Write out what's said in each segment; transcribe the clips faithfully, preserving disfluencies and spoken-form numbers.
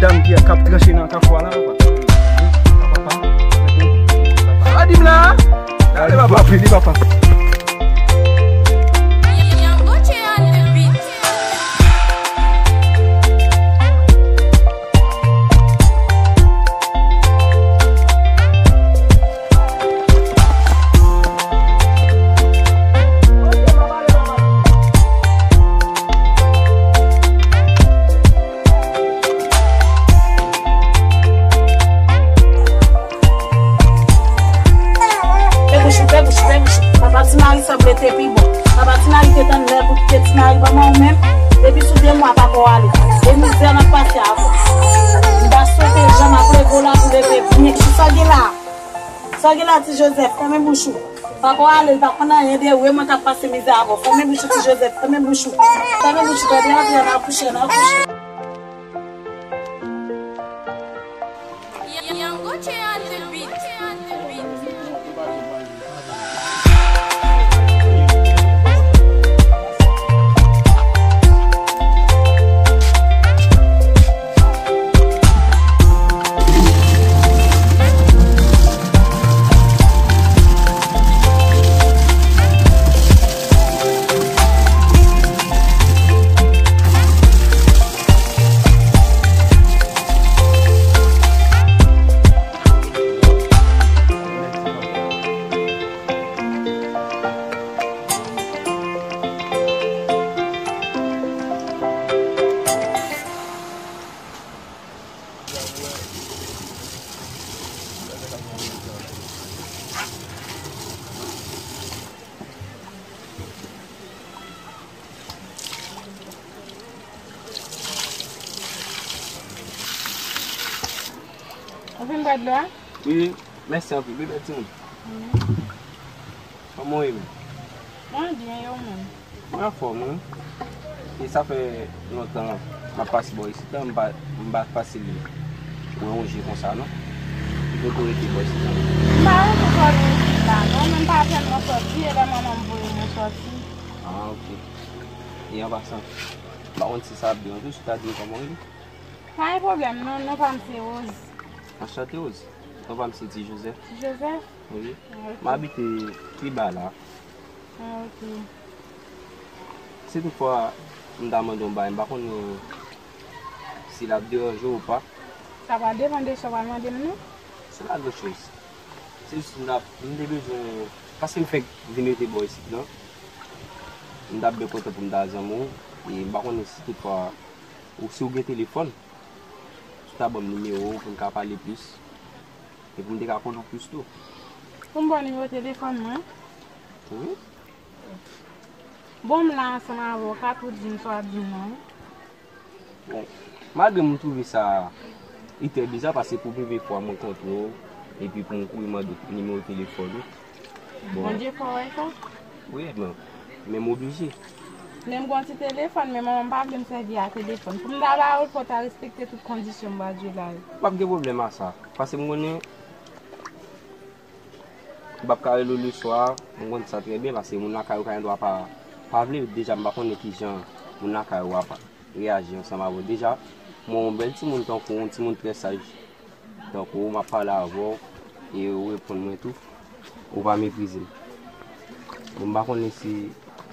Dam ki ap tranche nan kafou a la, papa. Papa, papa. Papa, di m la. Gade, papa. Li papa. Fè bouch ou, fè bouch ou, fè bouch ou. Papa Ti Mari sanble te pi bon. Papa Ti Mari te tann lè pou kite Ti Mari ban mwen ou menm. Depi sou de mwa papa w ale. E mizè n ap pase avè w. M ta swete jan m ap leve w la pou leve byen. Sa gen la? Sa gen la, Ti Jozèf? Fèmen bouch ou. Papa w ale, l pa konn anyen de ou, e mwen k ap pase mizè avè w. Fèmen bouch ou, Ti Jozèf, fèmen bouch ou. Fèmen bouch ou, tande, antre, ann akouche, ann akouche. Young Gucci on the beat. Ou fin bwè dlo a? Wi, mèsi anpil, wi, bèl timoun. Kòman w ye menm? Mwen byen, e ou menm? Mwen anfòm, wi. E sa fè lontan m ap pase bò isit la, m pa, m pa fasil wè yon je konsa, non. Ki kote w rete bò isit la? M pa rete twò lwen isit la, non, men m pa tèlman sòti, e lè manman m voye mwen sòti. Ah, ok. E an pasan, m pa konn si sa ap deranje w, si w ta di m kòman w rele? Pa gen pwoblèm, non, non pa m se Rose. Anchante, Rose. Non pa m se Ti Jozèf. Ti Jozèf? Wi. Ah, ok. M abite pi ba la. Ah, ok. Si toutfwa m ta mande yon bagay, m pa konnen si l ap deranje w ou pa. Sa pral depann de sa w pral mande m, non? Se pa gran choz. Se jis m t ap, m te bezwen, paske m fèk vin rete bò isit lan. M t ap byen kontan pou m ta zanmi w. E m pa konnen si toutfwa, ou, si w gen telefòn, si w ta ban m nimewo w pou n ka pale plis. E pou m te ka konnen w plis tou. Pou m ba w nimewo telefòn mwen? Wi. Bon, m la ansanm avè w, w ka tou di m sa w ap di m nan, wi. Bon, malgre m twouve sa li trè biza, paske pou premye fwa mwen kontre w, epi pou m kouri mande w nimewo telefòn ou. Bon. Bondye fè w wè sa? Wi, men, men m oblije. Men m gen yon ti telefòn, men manman m pa vle m sèvi a telefòn. Pou m ta ba ou l, fò w ta respekte tout kondisyon m ba di w la yo. P ap gen pwoblèm a sa. Paske m konnen m p ap ka rele w leswa, m konn sa trè byen, paske moun lakay ou pa gen dwa pa, pa vle, deja m pa konnen kijan moun lakay ou ap reyaji ansanm avè w. Deja, m wè yon bèl timoun tankou w, yon timoun trè saj tankou w, m ap pale avè w, e ou reponn mwen tou, ou pa meprize m. Bon, m pa konnen si,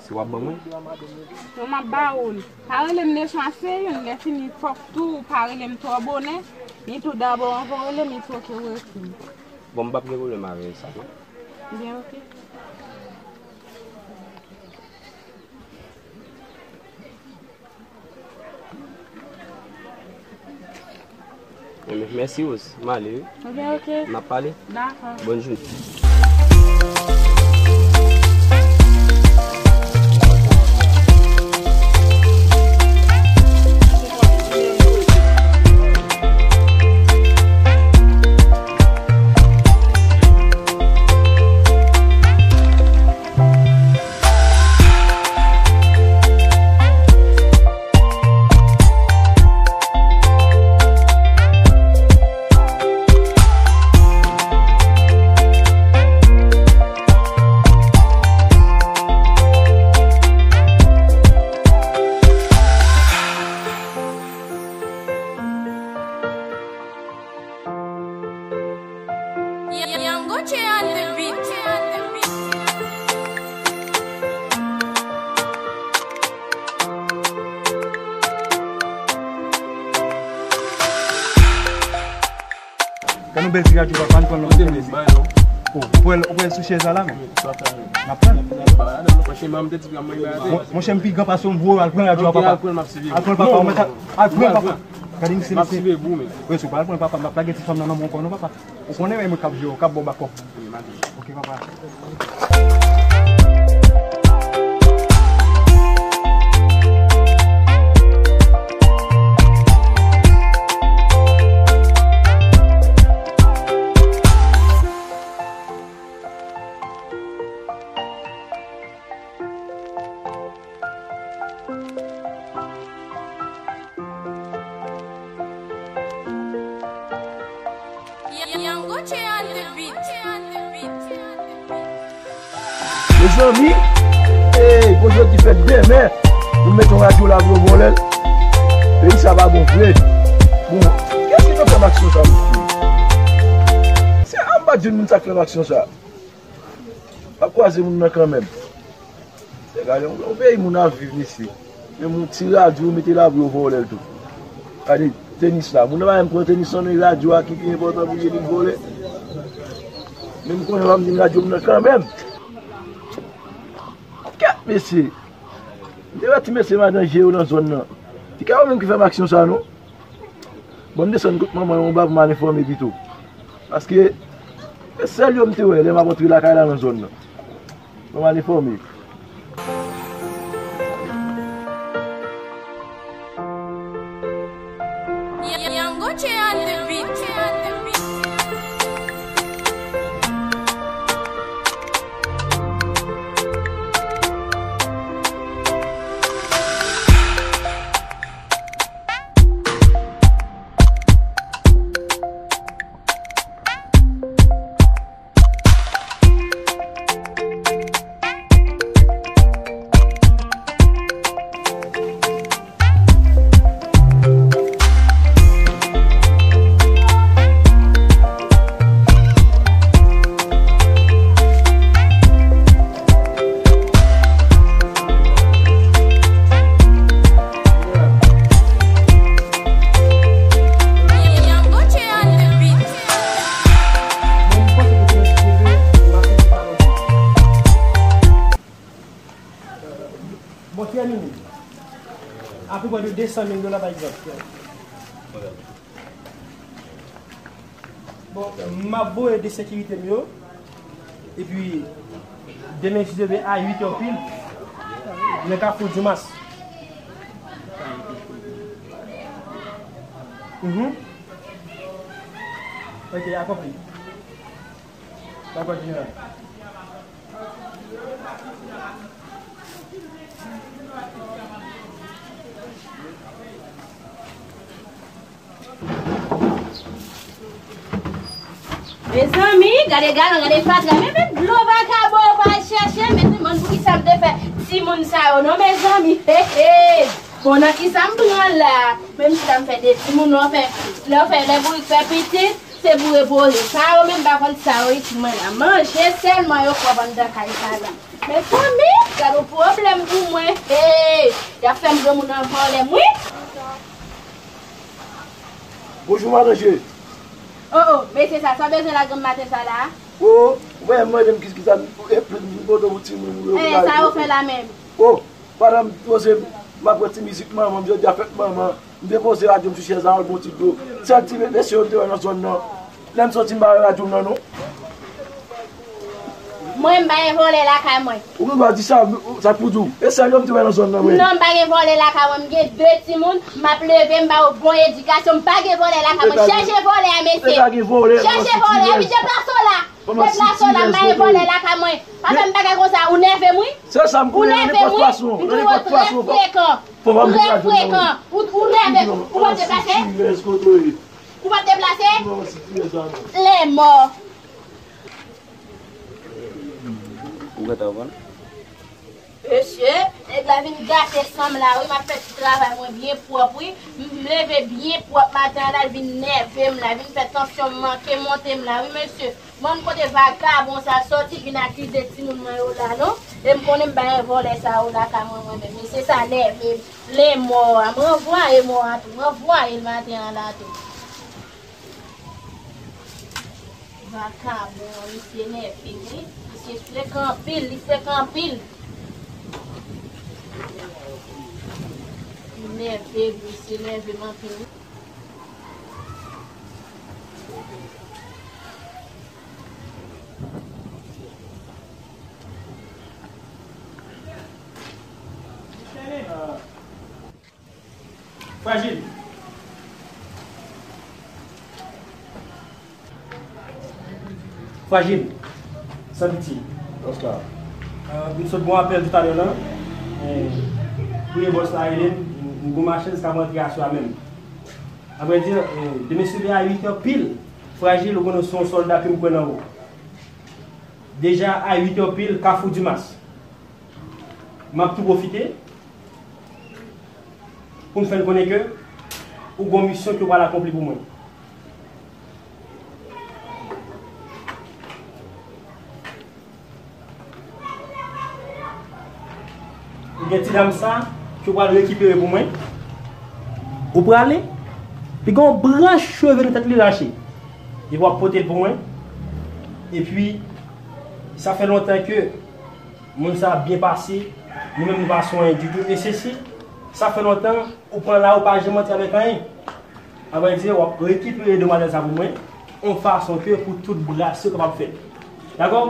si w ap ban mwen. Bon, m ap ba ou l. Pa rele m leswa se youn, lè fini fòk tou ou pa rele m twò bonè, ni tou dabò anvan w rele m, ni tou oke ou ekri m. Bon, m p ap gen pwoblèm avè sa, non. Byen, oke. Enben, mèsi, Rose. M ale, wi. Oke, oke. N ap pale. Dakò. Bòn jounen. Gad yon bèl ti radyo, papa, n pran l, non, mesye. Oh, ou pral, ou pral sou chèz la, la, men. N ap pran l. Mon, monchè, m pi gran pase w, m voye w al pran radyo a, papa. Al pran l, papa, ou mèt al, al pran l, papa. Gade misye, mesye. Wi, si w pa al pran l, papa, m ap lage ti fanm nan nan men w ankò, non, papa. Ou konnen, men mwen k ap jere w, k ap ba w bakòp. Ok, papa. Young Gucci on the beat. Mezanmi, ey, bon jodi fèt demen, nou mete yon radyo la pou yo vòlè l. Peyi sa pa bon vre. Bon, kiyès ki te fè m aksyon sa, mesye? Se a m pa di moun sa k fè m aksyon sa. Ap kwaze moun nan kanmenm. Se gade yon, yon peyi moun ap viv, mesye. Menm yon ti radyo, yo mete la pou yo vòlè l tou. Gade tenis la. Moun nan pa menm pran tenis lan, men radyo a ki pi enpòtan pou li, li vòlè. Men m konnen w ap di m radyo m nan kanmenm. Kèt, mesye. M te wè ti mesye madan je yo nan zòn nan. Ti ka yo menm ki fè m aksyon sa, non. Bon, m desann kot manman yon ba pou m al enfòme pito. Paske, se sèl yo m te wè lè m ap antre lakay la nan zòn nan. Bon, m al enfòme. Young Gucci on the beat. Bon, ki ennmi? Apeprè de de san mil dola, pa egzanp. Bon, m ap voye de sekirite m yo. Epi, demen, si Dye vle, a uit è pil, nan Kafou Dimas. Mhm. Ok, akonpli. Dakò, jeneral. Mezanmi, gade galon, gade fatra, men met dlo vakabon yo pa al chèche, men timoun, poukisa m te fè timoun sa yo non, mezanmi, he, he. Bon, nan kisa m pran la? Menm si la m fè de timoun, lè w fè, lè w fè, lè bourik fè pitit, se pou repoze. Sa yo menm pa konn sa yo isit mwen la. Manje sèlman yo pwòp anndan kay sa la. Mezanmi, gad yon pwoblèm pou mwen. Hey, y ap fè m granmoun an vòlè m, wi. Bonjou, madan Che. Oh, oh, mesye sa, sa w bezwen la granm maten sa la? Oh, ou pa janm mande m ki, ki sa m, e, m pote pou timoun ou yo. Eh, sa yo fè la menm? Oh, pandan m poze, m ap pran ti mizik manman m, jodi a fèt manman. M depoze radyo m sou chèz la, yon bon ti dlo. Sèl ti mesye yo m te wè nan zòn nan. Lè m soti, m pa wè radyo m nan, non. Mwen, m pa gen vòlè lakay mwen. Ou gen dwa di sa, sa k pou di w. E sèl yo m te wè nan zòn nan, wi. Non, m pa gen vòlè lakay mwen. M gen de timoun, m ap leve, m ba yo bon edikasyon, m pa gen vòlè lakay mwen. Chèche vòlè a, mesye. Chèche vòlè a, wi, deplase w la. Deplase w la, m pa gen vòlè lakay mwen. Pa fè m bagay konsa, ou nève m, wi. Se sa m konnen, nan nenpòt fason, nan nenpòt fason. Ou trè frekan. Ou trè frekan. Ou, ou nève m. Ou p ap deplase? Ou p ap deplase? Lenmò. Ou gentan konn? Mesye, nèg la vin gate san m la, wi, m ap fè ti travay mwen byen pwòp, wi. M leve byen pwòp maten an la, l vin nève m la, vin fè tansyon m manke monte m la, wi, mesye. Bann kote vagabon sa sòti vin akize timoun mwen yo la, non? E m konnen m pa gen vòlè sa yo lakay mwen, mwen menm. Mesye sa nève m. Lenmò a, m ranvwaye mò a tou, m ranvwaye l maten an la tou. Vakabon, misye nève, wi. Misye frekan anpil, li frekan anpil. Li nève, misye nève m anpil, wi. Frajil. Frajil. San pitye. Oscar. Euh, m sot gon apèl toutalè la. Men, priye bòs la rele m, m gon machann k ap rantre aswè a menm. Avrèdi, euh, demen se leve a uit è pil. Frajil, ou konnen se yon sòlda ke m kwè nan ou. Deja a uit è pil, Kafou Dimas. M ap tou pwofite pou m fè n konnen ke ou gon misyon ke w pral akonpli pou mwen. Ou gen ti dam sa ke w pral rekipere pou mwen. Ou prale, li gen yon branch cheve nan tèt li rache. Epi w ap pote l pou mwen. Epi, sa fè lontan ke moun sa ap byen pase, nou menm nou pa sonyen ditou. E sesi, sa fè lontan ou pran la, ou pa janm antre avèk anyen. Avrèdi, w ap rekipere demwazèl sa pou mwen, yon fason ke pou tout brase yo kapab fèt. Dakò?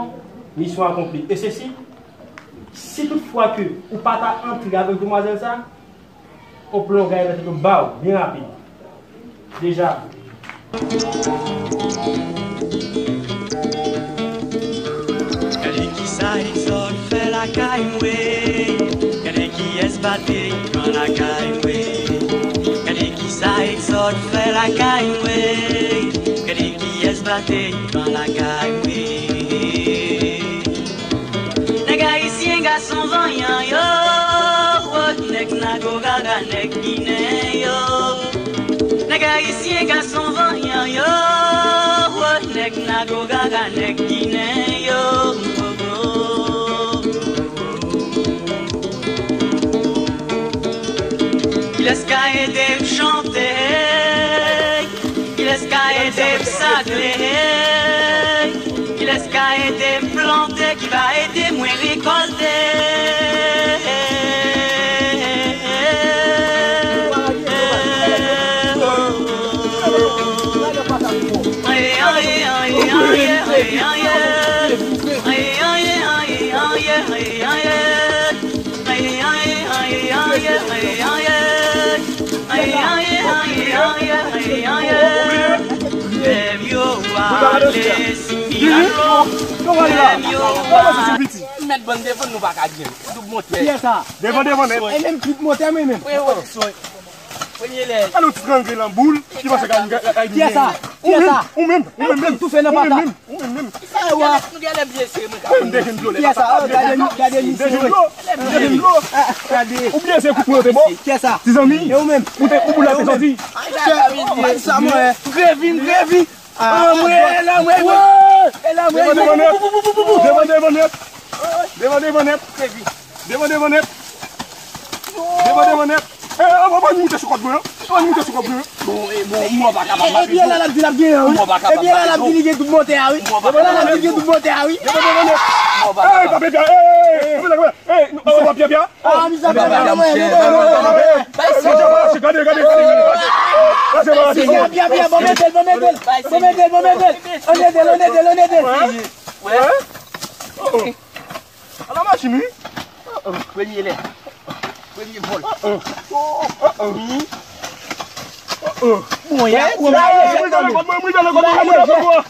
Misyon akonpli. E sesi, si tout fwa ke ou pa ta antre avèk demwazèl sa, yon plon gaye nan tèt ou ba w byen rapid. Deja. Gade kisa Exode fè lakay mwen. Gade kiyès bate li pran lakay mwen. Gade kisa Exode fè lakay mwen. Gade kiyès bate li pran lakay mwen. Nèg ayisyen gason vanyan yo, wo, nèg nago gaga, nèg ginen yo. Nèg ayisyen gason vanyan yo, wo, nèg nago gaga, nèg ginen yo. Kilès ka ede m chante? Kilès ka ede m sakle? Kilès ka ede m plante, ki va ede mwen rekòlte? Mèt bann devan nou pa ka gen. Tout motè. Kiyès sa? Devan, devan nèt. E menm tout motè mwen menm. Freo, premye lè. Alò, ti trangle lan boul, ki panse ka, ka, ka, ka. Kiyès sa? Kiyès sa? Ou menm, ou menm, ou menm. Toufe nan pata. Ou menm, ou menm. Sa yo a. Nou gen lè byen sere, mwen ka. Ou menm de jèn dlo. Kiyès sa? Oh, gade, gade misye. De jèn dlo. De jèn dlo. Gade. Ou byen se kout mwen te bon. Kiyès sa? Ti zanmi. E ou menm? Ou te, ou boul la te sòti. Ay, sa mwen. Grevi, m grevi. Ah, mwen, e la mwen, e la mwen. Devan, devan nèt. Devan, devan nèt. Devan, devan nèt. Devan, devan nèt. Devan, devan nèt. Eh, eh, eh, eh, moute sou kòd mwen, an. Eh, moute sou kòd mwen, an. Bon, eh, bon, mwen pa kapab. Epi la, l ap di l ap genyen, wi. Epi la, l ap di li gen tout motè a, wi. Epi la, l ap di li gen tout motè a, wi. Devan, devan nèt. Eh, pa pete, eh, eh, eh, nou, oh, pa pye, pye. Ah, misye ap fè mwen. Gade, gade, gade. Pye, pye, pye, bon, mete l, bon, mete l. Bon, mete l, bon, mete l. Ann ede l, ann ede l, ann ede l. Wè? Wè? Oh, oh. Ala machin, wi. Oh, oh. Premye lè. Premye vòl. Oh, oh. Oh, oh. Oh, oh. Bon, y a, eh, ou va ale, mwen, mwen, mwen, mwen, mwen, mwen, mwen, mwen.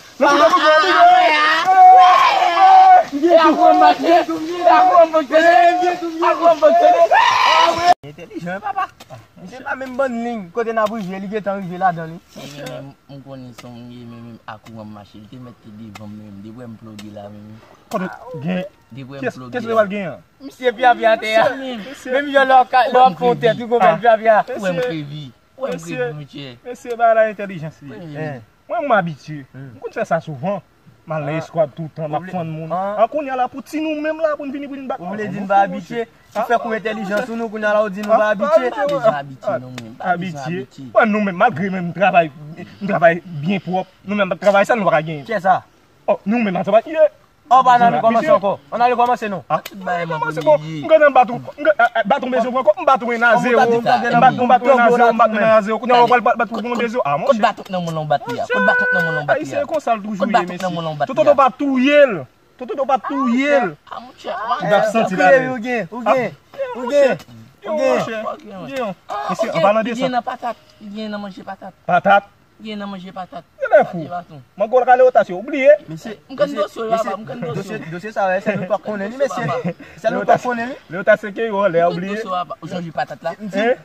Entèlijan, wi, papa. Misye pa menm bann liy kote n ap rive, li gentan rive ladan li. Men, men, men, m konnen sa w ye, men, men, ak ou m ap mache, li te mèt te devan m, men, men, depi m ploge la, men, men. Kote gen? Depi m ploge la. Kiyès ki pral gen an? Misye pyapya atè a. Menm jan lè w ka, lè w ap fè yon tèt, ou konprann pyapya. Ou wè m krevi. Ou wè m krevi, monchè. Mesye, bagay la entèlijans li ye. Mwen, m abitye. M konn fè sa souvan. M al nan eskwad toutan, m ap fann moun. An kounye a la, pou ti nou menm la, pou n vini, pou n bat. Ou vle di n pa abitye? Ou fè kou entèlijans sou nou, kounye a la, ou di nou pa abitye? M pa bezwen abitye, non, mwen. M pa bezwen abitye. Wè, nou menm, malgre menm, m travay, m travay byen pwòp. Nou menm, travay sa, nou pa ka genyen. Kiyès sa? Oh, nou menm, sa pa ye. Oh, pa nan rekòmanse ankò. Ann al rekòmanse non. Ah, tout bagay man pou li ye. M gen nan bat ou, m gen, eh, eh, bat ou bezwen pran kò, m bat ou en a zewo. M bat ou en a zewo, m bat ou en a zewo. Kounye a w ap bat ou pou bezwen. Ah, monchè. Kot baton nan moun lan w bat li a? Kot baton nan moun lan w bat li a? Ayisyen konsa l toujou ye, mesye. Toto pa touye l. Toto pa touye l. Ah, monchè. Ou t ap santi l ale. Ou gen, ou gen, ou gen, ou gen. Mesye, an palan de sa. Li gen nan patat. Li gen nan manje patat. Patat. Li gen nan manje patat. Genlè fou. Mango kale otas yo, ou bliye. Mesye, m konn dosye yo, papa, m konn dosye yo. Dosye sa, sèl nou pa konnen li, mesye. Sèl nou pa konnen li. Lè otas se ke yo, lè ou bliye. Ou sonje patat la?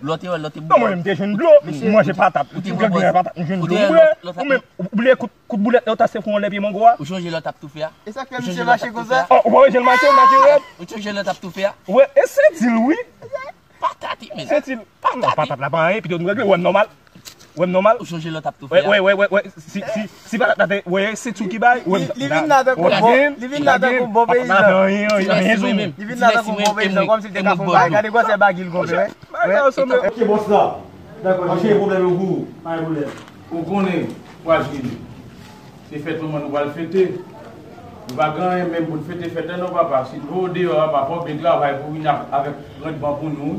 Lòt yo, lòt yo. Non, mwen, m te jwenn dlo, m manje patat. M te jwenn dlo, m bwè. Ou menm, ou bliye kout, kout boulèt lè otas te fè yon lè pye mango a? Ou sonje lè w t ap toufe a? E sa k fè misye mache konsa? Oh, ou pa wè jan l mache, l mache rèd. Ou sonje lè w t ap toufe a? Wè, e se di l, wi. Patat, men. Se ti patat, patat la pa anyen, pito nou regle, wè m nòmal. Wè m nòmal. Ou sonje lè w t ap toufe a? Wè, wè, wè, wè, si, si, si patat la te, wè, se ti w ki bay, wè m. Li vin la tankou bon, li vin la tankou bon peyizan. Patat la pa anyen, anyen, anyen sou mwen. Li vin la tankou bon peyizan, kòmsi l te ka fè yon bagay. Gade gwosè bagi l gonfle, wè. Bagay sa yo sanble. Ki bòs la? Dakò, chèche pwoblèm yo pou ou. Pa gen pwoblèm. Ou konnen, Frajil. Se fèt manman nou pral fete. Nou pa gen anyen menm pou n fete fèt la non, papa. Si n voye w deyò, papa, fò w byen travay pou w vin ak, avèk randman pou nou.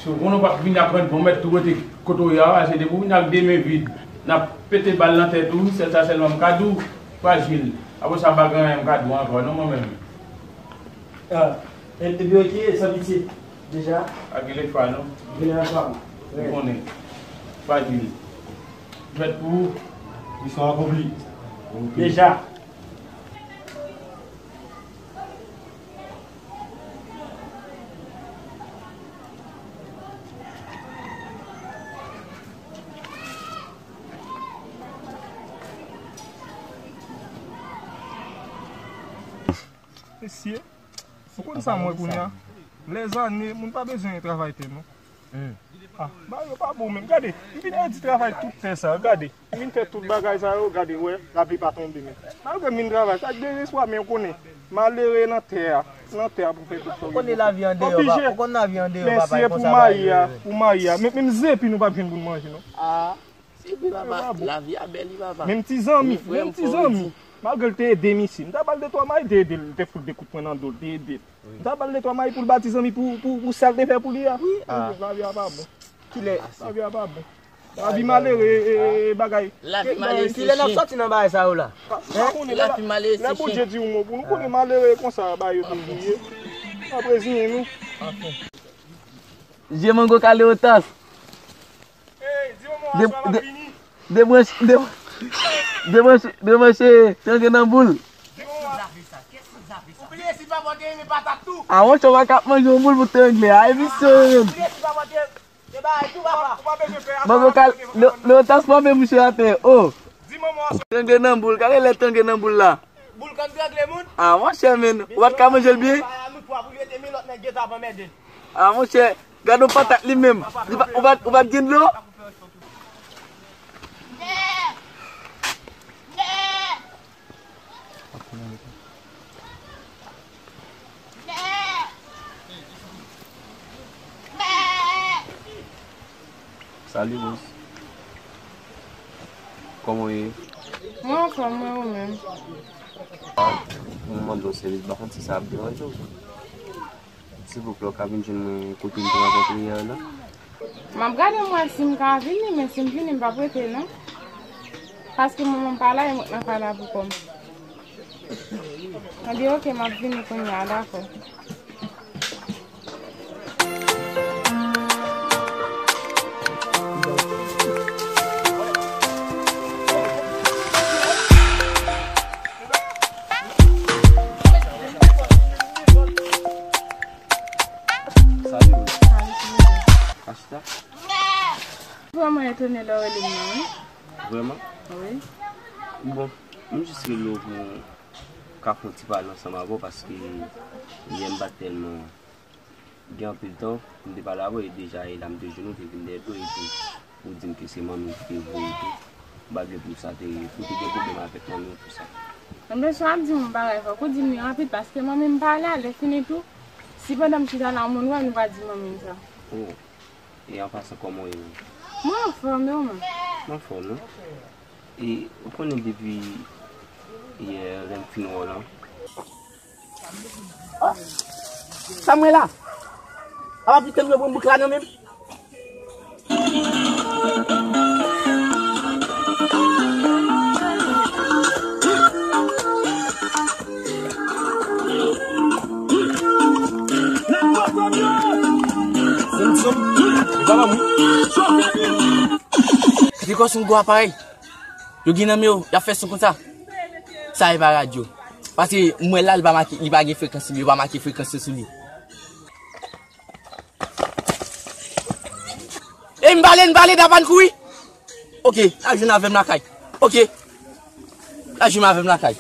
Si w konnen w p ap vin ak randman, w mèt tou rete kote w ye a, paske depi w vin ak de men vid, n ap pete bal nan tèt ou, sèl sa sèlman m ka di w, Frajil. Apre sa, m pa gen anyen m ka di w ankò non, mwen menm. Ah, e, epi ok, san pitye, deja. Pa gen lèfa non. Gen lèfa. Ou konnen. Frajil. Jwèt pou ou. Misyon akonpli. Deja. Mesye, ou konn sa m wè kounye a? Lèzane, moun pa bezwen travay tè non. Ah, bagay yo pa bon menm. Gade, m vin redi travay tout tè sa, gade. M vin fè tout bagay sa yo, gade, wè, lapli pa tonbe menm. Malgre m vin travay, sa k dezespwa, men ou konnen, malere nan tè a, nan tè a pou fè tout sa. Ou konnen lavi andeyò, ou konnen lavi andeyò, papa, e konsa bagay yo ye. Mesye, pou mayi a, pou mayi a, menm, menm zepi nou p ap jwenn pou n manje non. Ah. Se vre, papa. Lavi a bèl, wi, papa. Menm ti zanmi, menm ti zanmi. Malgre l te ede m isi, m ta ba l de twa mayi, te ede l, te fout de kout pwen nan do l, te ede l. M ta ba l de twa mayi pou l ba ti zanmi pou, pou, pou sa l te fè pou li a. Wi. Lavi a pa bon. Kilè? Lavi a pa bon. Lavi malere, e, e, bagay. Lavi malere se chen. Kilè n ap sòti nan bagay sa yo la? Lè Bondye di yon mo pou nou, konnen malere konsa bagay yo toujou ye. N ap reziyen nou. Anfen. Je mango kale otas. Debranche, debranche, debranche, trangle nan boul. A monchè, w pa ka ap manje yon boul pou trangle. A emisyon yo menm. Mango kale, le, le otas frape mouche atè. Oh. Trangle nan boul, gade lè trangle nan boul la. Boul konn trangle moun. Ah, monchè, men, ou pa t ka manje l byen? Ah, monchè, gade yon patat li menm. Li pa, ou pa, ou pa t gen dlo? Salut, Rose. Kòman w ye? Mwen anfòm, mwen, ou menm? Mwen mande w sèvis, m pa konn si sa ap deranje w. Silvouplè, w ka vin jwenn mwen kote m te rankontre yè a la? M ap gade m wè si m ka vini, men si m vini, m p ap rete, non. Paske manman m pa la, e mwen k nan kay la pou kò m. Anben, oke, m ap vini kounye a, dakò. Salut. Salut, Silvio. Ashita? Vrèman etone lè w rele m nan, wi. Vrèman? Wi. Bon, m jis rele w pou ka fè yon ti pale ansanm avè w, paske yè m pa t tèlman gen anpil tan pou m te pale avè w, e deja e la m te jwenn ou, te vin dèyè do, epi ou di m ke se manmi w ki te voye w tou. M pa vle pou sa te, pou te gen pwoblèm avèk manmi w pou sa. Anben, si w ap di m yon bagay, fòk ou di m li rapid, paske manmi m pa la, lè fini tou, si pandan m chita la, yon moun wè m, li va di manmi m sa. Oh. E an pasan, kòman w ye menm? Mwen anfòm, e ou menm? Mwen anfòm, non. E ou konnen depi Yeah, lè m fin wè w lan. Oh! Sa m wè la? Apa piten m yo pran bouk la nan men m? Gade kò sou gwo aparèy. Yo gen nan men yo, y ap fè son konsa. Sa e pa radyo. Paske m wè la, li pa make, li pa gen frekans li, yo pa make frekans yo sou li. E m pale, m pale, dapàn kouri. Ok, la jwenn avè m lakay. Ok. La jwenn avè m lakay.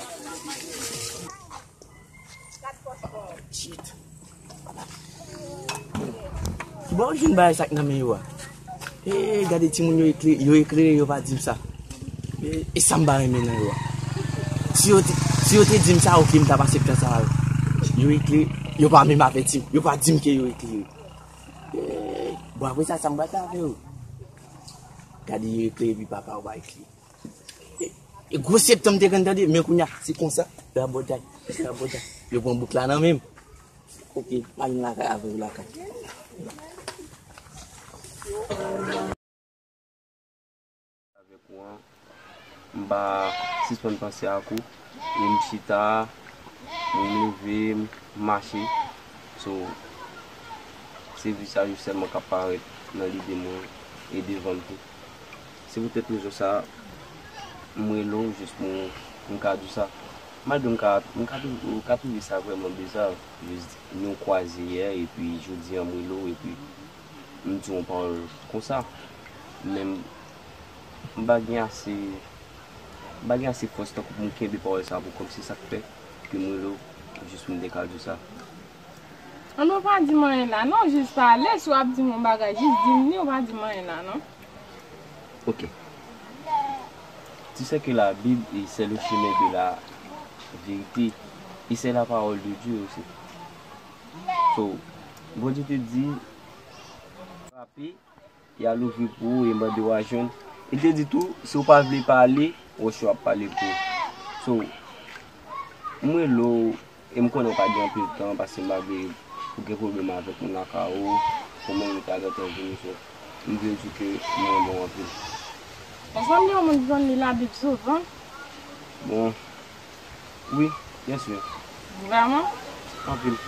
Shit. Kibò yo jwenn bagay sa k nan men yo a? E, gade timoun yo ekle-, yo eklere, yo pa di m sa. E, e sa m pa renmen nan yo a. Si yo te, si yo te di m sa, ok, m t ap aksepte sa. Yo ekle-, yo pa menm avèti m. Yo pa di m ke yo eklere. E, bon, apre sa, sa m pral fè avè yo? Gade yo eklere, epi papa yo pa eklere. E, e gwo septan m te konn tande, men kounye a, se konsa. Rabòday, rabòday. Yo pran bouk la nan men m. Ok, m al lakay avè w lakay. Avèk ou an, m pa sispann panse ak ou. E m chita, m leve, m mache. So, se vi sa jis sèlman k ap parèt nan lide mwen e devan m tou. Se poutèt rezon sa a, m rele w jis pou m ka di w sa. Malgre m ka, m ka tou-, m ka twouve sa vrèman bizar, jis nou kwaze yè, epi jodi a m rele w, epi m di w yon pawòl konsa. Men m, m pa gen ase, m pa gen ase fòs tankou pou m kenbe pawòl sa pou kò m, se sa k fè ke m rele w, jis pou m te ka di w sa. Anben, ou pa di m anyen la non, jis pale, si w ap di m yon bagay, jis di m li, ou pa di m anyen la non. Ok. Tu sais que la Bible, c'est le chemin de la vérité, et c'est la parole de Dieu aussi. So, Bondye te di, frape, y a louvri pou ou e mande w a jwenn. Li te di tou, si w pa vle pale, wòch yo ap pale pou ou. So, m rele w, e m konnen w pa gen anpil tan, paske malgre ou gen pwoblèm avèk moun lakay ou, pou mwen menm te a gentan vini, so, m vle di ke m renmen w anpil. Ou sanble yon moun ki konn li Labib souvan. Bon, wi, byen si. Vrèman? Anpil.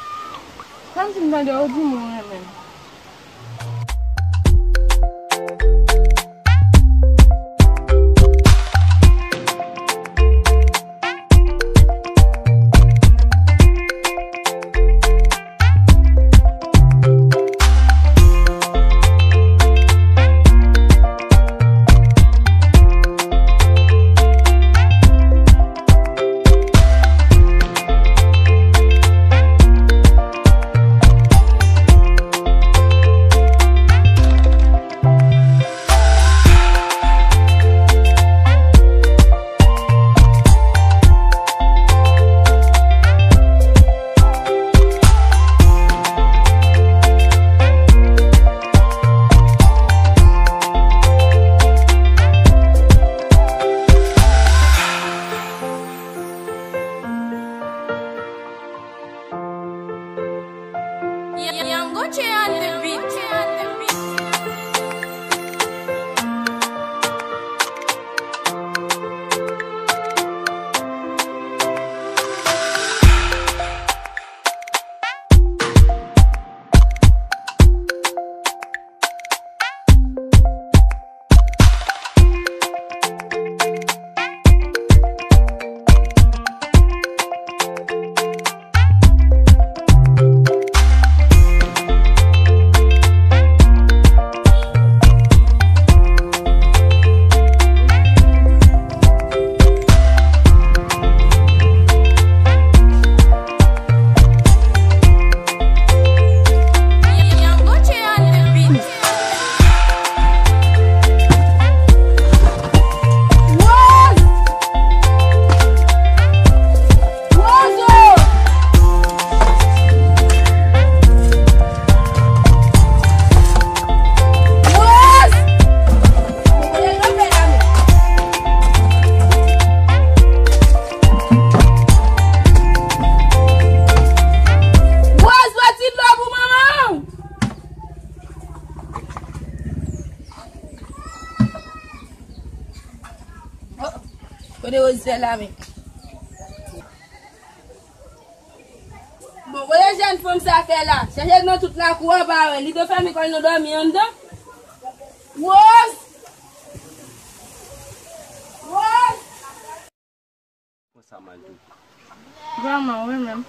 Kòmsi m tande w di m ou renmen m. Kote Rose fè la menm? Bon, kote jèn fanm sa fè la? Chèche nan tout lakou a, w pa wè. Li te fèmen kò l, nou dòmi anndan. Rose! Rose! Mwen sa mal tou. Vrèman, wi menm.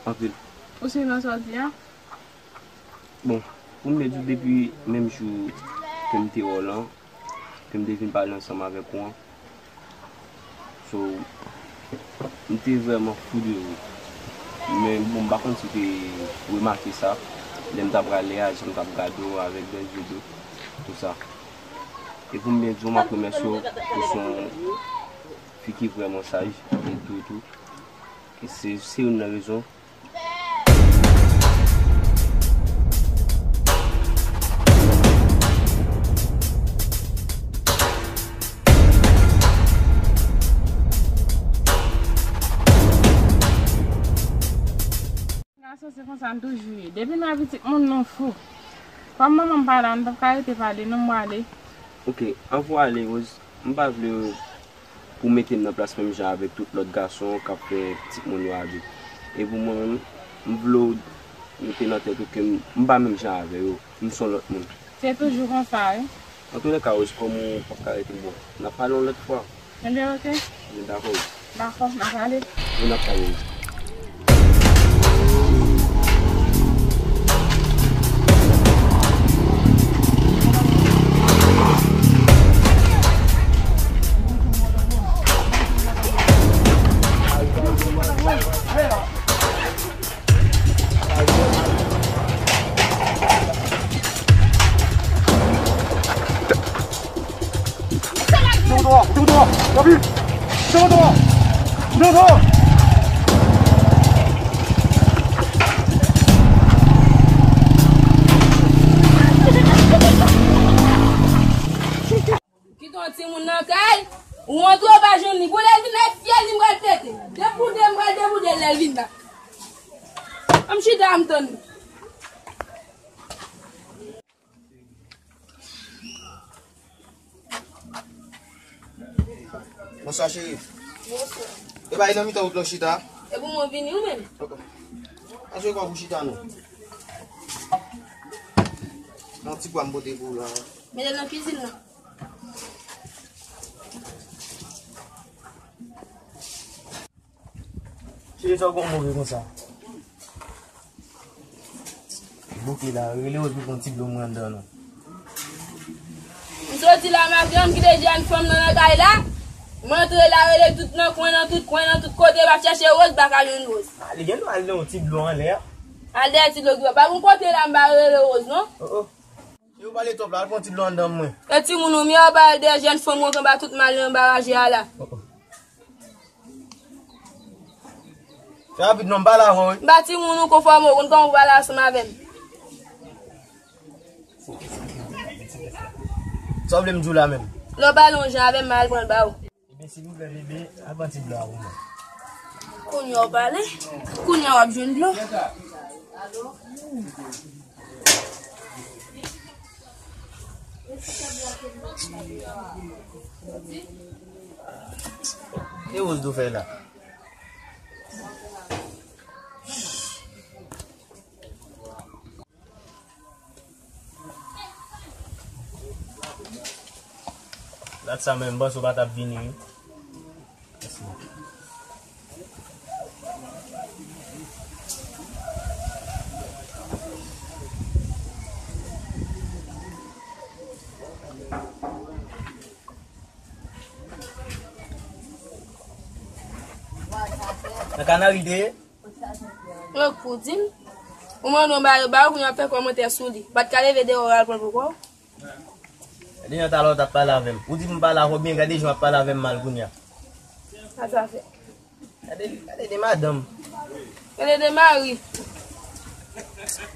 Anpil. Ou simen sa w di a? Bon, pou m byen di w, depi menm jou ke m te wè w lan, ke m te vin pale ansanm avèk ou an, so, m te vrèman fou de ou. Men bon, m pa konn si w te remake sa, lè m t ap rale a, jan m t ap gade w avèk dan zye dlo, tout sa. E pou m byen di w, m ap remèsye w, ou se yon fi ki vrèman saj, e tou, e tou. E se, se youn nan rezon. Gason, se konsa n toujou ye. Depi n wè pitit moun, nou fou. Kòm manman m pa la, n p ap ka rete pale, non, m prale. Ok, anvan w ale, Rose, m pa vle pou mete m nan plas menm jan avèk tout lòt gason k ap fè pitit moun yo abyi. E pou mwen menm, m vle w mete nan tèt ou ke m, m pa menm jan avè yo, m se yon lòt moun. Se toujou konsa, wi. Antoulèka, Rose, kòm ou p ap ka rete, bon, n ap pale yon lòt fwa. Ebyen, ok. Ebyen, dakò, Rose. Dakò, n ap pale. Wi, n ap pale, Rose. Kite yon timoun nan kay, ou antre ou pa jwenn li. Bon, lè l vin la, e fyèl li m pral pete. Deboude, m pral deboude l lè l vin la. Ann chita, m tann li. Bonswa, cheri. Bonswa. E bay nan mitan wout la w chita? E pou mwen vini ou menm? Ok. Ann jwe kòb ou chita non. Nan ti pwa m pote pou ou la. Mete l nan kizin nan. Cheri, sa w konn move konsa? Bouke la, rele Rose pou pran ti dlo mwen anndan non. M soti la, madanm kite jèn fanm nan nan kay la. M antre la, rele tout nan kwen, nan tout kwen, nan tout kote, m ap chèche Rose, m pa ka jwenn Rose. A, li gen dwa al nan yon ti dlo anlè a. Al dèyè ti dlo ki pa, pa gon kote la, m pa rele Rose non. Oh, oh. Si ou pale twòp la, al pran ti dlo anndan mwen. E timoun ou, m ye, w pale de jèn fanm ou anba tout mal yo anba raje a la. Oh, oh. Fè rapid non, m pale avè w wi. M pa timoun ou, konfòme w, konn kòman pou pale ansanm avè m. Sa w vle m di w la menm? Lè w pale yon jan avè m, m al pran l ba ou. Ebyen, silvouplè, bebe, al pran ti dlo a pou mwen. Kounye a w pale? Kounye a w ap jwenn dlo? E Rose do fè la? Dat sa menm, m panse w pa t ap vini wi. Mèsi. Nan Kanari te ye? Yo pou di m. Ou mande yon bagay yo ba ou, kounye a w ap fè kòmantè sou li. Ou pa t ka leve deyò al pran l pou kò w? Gade jan talè w t ap pale avè m. Ou di m pale avè w byen, gade jan w ap pale avè m mal kounye a. Sa sa fè? Gade, gade de madanm. Gade de mari.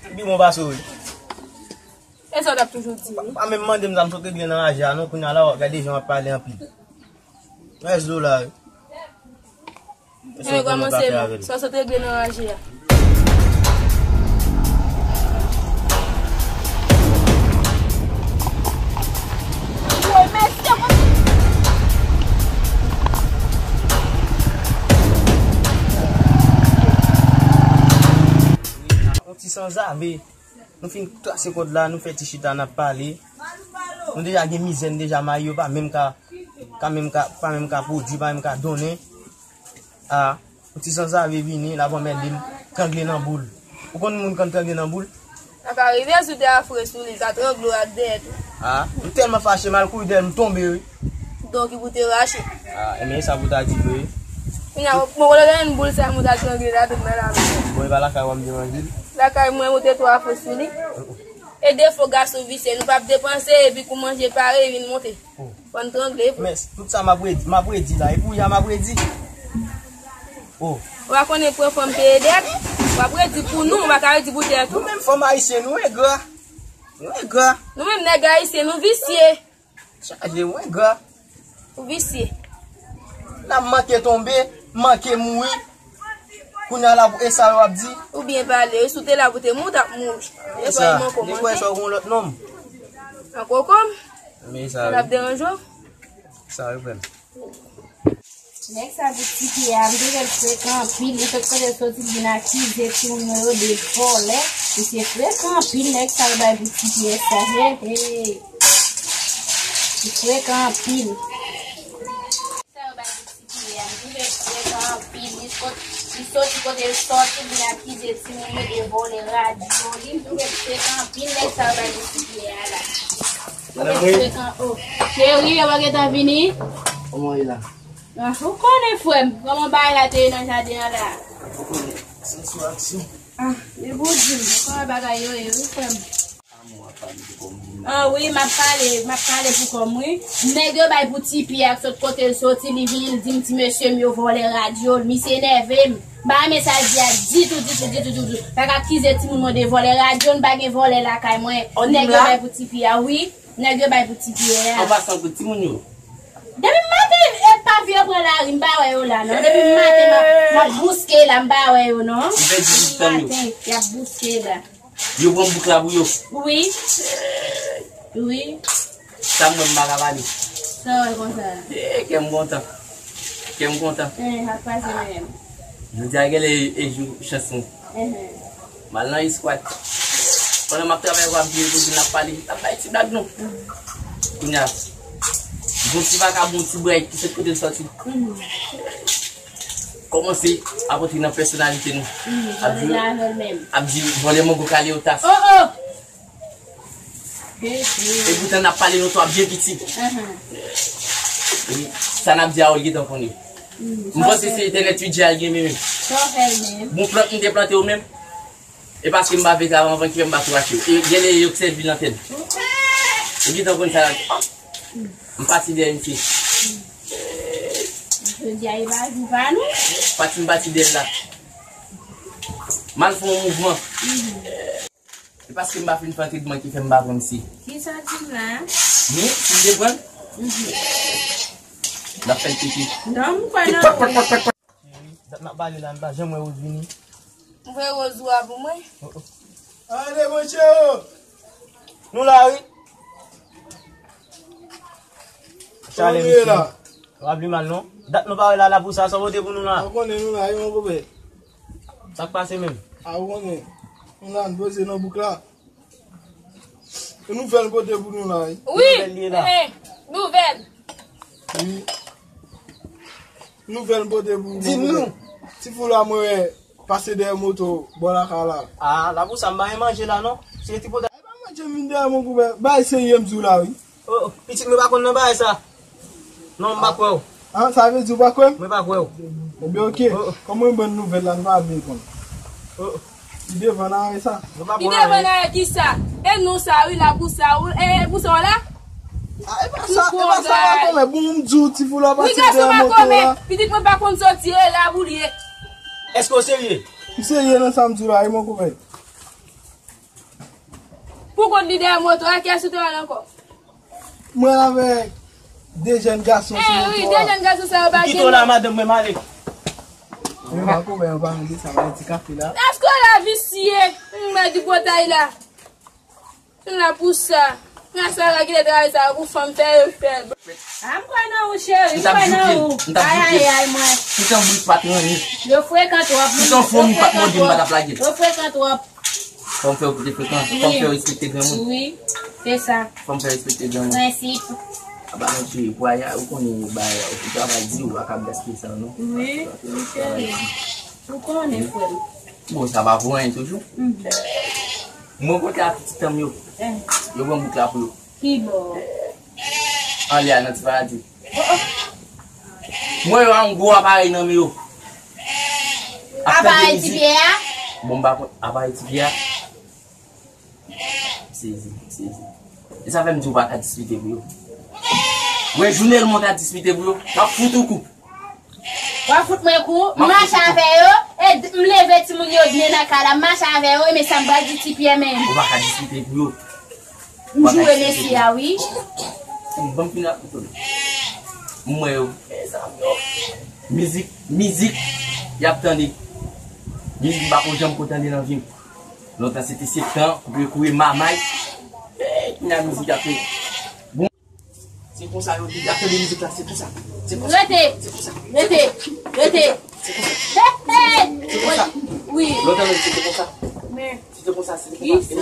Li pi bon pase w wi. E sa w t ap toujou di wi. Pa menm mande m sa, m sot regle nan raje a non, kounye a la w ap gade jan w ap pale anpil. Rès dlo la wi. Sa w kòmanse non, sa w sot regle nan raje a. Woy, mesye, konn- Sanzave. Nou fin trase kòd la, nou fè ti chita, n ap pale. Nou deja gen mizè, n deja mayi, yo pa menm ka, ka menm ka, pa menm ka pwodui, pa menm ka donnen. A, yon ti sanzave vini, l ap anmède m, trangle nan boul. Ou konn moun konn trangle nan boul? Sa ka rive si w te afre sou li, l ka trangle w ak dèyè tou. A, m tèlman fache, m al kouri dèyè l, m tonbe, wi. Donk, pou te rache. A, enben, e sa pou ta di vre. Kounye a, bon, kote w te jwenn boul sa, moun ta trangle ladan nan lari? Bon, e pa lakay w a m te manje l? Lakay mwen, ou te twò afre sou li. E defo gason visye, nou p ap depanse, epi kou manje pare, vin monte. Fò n trangle vre. Men, tout sa m ap redi, m ap redi la, e pou y a m ap redi. O. Ou pa konnen pran fanm peye dèt? W ap redi pou nou, ou pa ka redi pou tèt ou. Nou menm fanm ayisyen, nou engra. Nou engra. Nou menm nèg ayisyen, nou visye. Chaje, mwen gra. Ou visye. N ap manke tonbe, manke mouri. Kounye a la, e sa yo ap di? Ou byen pale, wi, si w te la pou te mouri, w t ap mouri. E sa, nèg wè sa w gon lòt nonm. An kokom? Men sa, l ap deranje w? Sa, wi, frè m. Nèg sa pou ti pye a, m te wè l frekan anpil, li sot kote l soti, l vin akize timoun mwen yo de vòlè. Misye frekan anpil, nèg sa yo bay pou ti pye sa, he, he. Li frekan anpil. Sa yo bay pou ti pye a, m te wè l frekan anpil, li sot, li soti kote l soti, l vin akize timoun yo de vòlè radyo li, m te wè l frekan anpil, nèg sa yo bay pou ti pye a la. Madanm, wi. Frekan, o. Cheri, yo pa gentan vini? Kòman w ye la? Ah, ou konnen, frè m, kòman bagay la te ye nan jaden an la? Ou konnen, se sou aksyon. Ah, men bon, di m, kòman bagay yo ye, wi, frè m? Ah, wi, m ap pale, m ap pale pou kò m, wi. Nèg yo bay pou Ti Pyè a, sot kote l soti, li vini, li di m ti mesye m yo vòlè radyo l, misye enève m. M pa renmen sa l di a ditou, ditou, ditou, ditou. Pa ka akize timoun mwen de vòlè radyo, n pa gen vòlè lakay mwen. Nèg yo bay pou Ti Pyè a, wi. Nèg yo bay pou Ti Pyè a. An pasan pou timoun yo. Depi maten, e pa vye pran lari, m pa wè yo la, non. Depi maten, m ap, m ap bouske la, m pa wè yo, non. Depi maten, y ap bouske la. Yo pran bouk la pou yo. Wi. Wi. Sa m wè m pa ka pale. Sa w wè konsa? Eh, kè m kontan. Kè m kontan. Eh, sa k pase menm? Jodi a genlè e jou chans mwen. Mhm. M al nan eskwat. Pandan m ap travay, w ap vire kote n ap pale, n ap bay ti blag nou. Mhm. Kounye a, gon ti vakabon, ti bray ki sot kote l soti. Mhm. Kòmanse ap antre nan pèsonalite nou. Mhm, ap di, ap di vòlè mango kale yo tas. Oh, oh! E poutan n ap pale, nou twa byen piti. Epi sa n ap di a, ou gentan konnen. M panse se entènèt wi djè al gen menm. Bon, plant m te plante yo menm. E paske m pa vle travay anvan ki fè m pa tou rache yo. E genlè yo k sèvi lantèn. Ou gentan konn sa. M pati dèyè misye. Jodi a, e pa jou pa nou. Pati m pati dèyè l la. M al fè yon mouvman. Se paske m pa fin fè antrenman ki fè m pa pran misye. Kisa w di m la? Men, si m te pran l, n ap fè l pete. Non, m kwè nan ou. Cheri, dat n ap pale la, m pa janm wè Rose vini. M voye Rose ou a pou mwen. Oh, oh. Ale, monchè, oh. Nou la, wi. Chale, misye. Kòman nou ye la? W ap li mal, non? Dat nou pa wè la, la pou sa, sa w pote pou nou la? Ou konnen nou la, wi, mon konpè. Sa k pase menm? A, ou konnen. Nou la, n poze nan bouk la. E nouvèl pote pou nou la, wi. Wi, nouvèl li ye la. Eh, nouvèl. Wi. Nouvèl pote pou nou. Di nou. Ti fou la, mwen wè pase dèyè moto bò lakay la. Ah, la pou sa, m pa gen manje la, non. Se ti pote. Ay, pa manje m vin dèyè mon koupè. Bay serye m di w la, wi. Oh, oh, pitit, mwen pa konn nan bagay sa. Non, m pa kwè w. Ah, sa vle di w pa kwè m? Mwen pa kwè w. Ebyen, oke. Oh, oh. Kòm mwen ban n nouvèl la, nou pa vle konn. Oh, oh. Li devan nan sa. Li devan nan kisa? E nou sa, wi, la pou sa, ou, e, e pou sa w la? Ah, e pa sa, e pa sa, makomè. Bon, m di w, ti fou la pase dèyè moto la. Pitit mwen pa konn soti, e la pou li ye. Èske w serye? M serye nan sa m di w la, wi, mon koupè. Pou kont li dèyè moto a, kiyès ou te wè l ankò? Mwen avèk de jèn gason sou moto a. Eh wi, de jèn gason sa yo pa gen non. Kite w la, madanm mwen, m ale. Mwen pa konprann, yo pa mande sa, mwen ti kafe la. Èske w la visye? M mèt di potay la. M la pou sa. Nan sa la kite travay sa yo pou fanm fè yo fè. A m kwè nan ou, cheri, m kwè nan ou. Ay, ay, ay, mwen. Pitit an bout pa t ranni. Yo frekan twòp. Pitit an fò m pa t mòde, m pa t ap lage. Yo frekan twòp. Fò m fè w kite frekan. Fò m fè w respekte granmoun. Wi, se sa. Fò m fè w respekte granmoun. Prensip. Aba, mwen cheri, pou aya, ou konnen bagay la, ou travay di, ou pa kab gaspiye sa, non? Wi, wi, cheri. Ou konnen, frè m. Bon, sa pa pou anyen toujou. Mwen kontre a pitit an m yo. Yo pran bouk la pou yo. Ki bò? Anlè a nan ti paradi. Mwen yo a yon gwo aparèy nan men yo. Ap tande mizik. Aparèy ti pyè a? Bon, m pa konn aparèy ti pyè a. M sezi, m sezi. E sa fè m di w pa ka diskite pou yo. Mwen jounèlman ta diskite pou yo. M ap fout ou kou. W ap fout mwen kou, m mache avè yo, e m leve timoun yo byen nan kay la, m mache avè yo, e men sa m pral di ti pyè menm. Ou pa ka diskite pou yo. M joure mesye a, wi. Bon, m fin ap koute. M wè yo. Mizik, mizik, y ap tande. Mizik m pa ko janm ko tande nan vi m. Lontan se te septan, koupe kouri mamay. Ey, kounya mizik ap fè. Se konsa yo di, y ap tande mizik la, se konsa. Se konsa. Rete! Se konsa. Rete! Rete! Se konsa. Hey, hey! Se konsa. Wi. Lontan yo di se te konsa. Men. Se te konsa, se te konsa. Se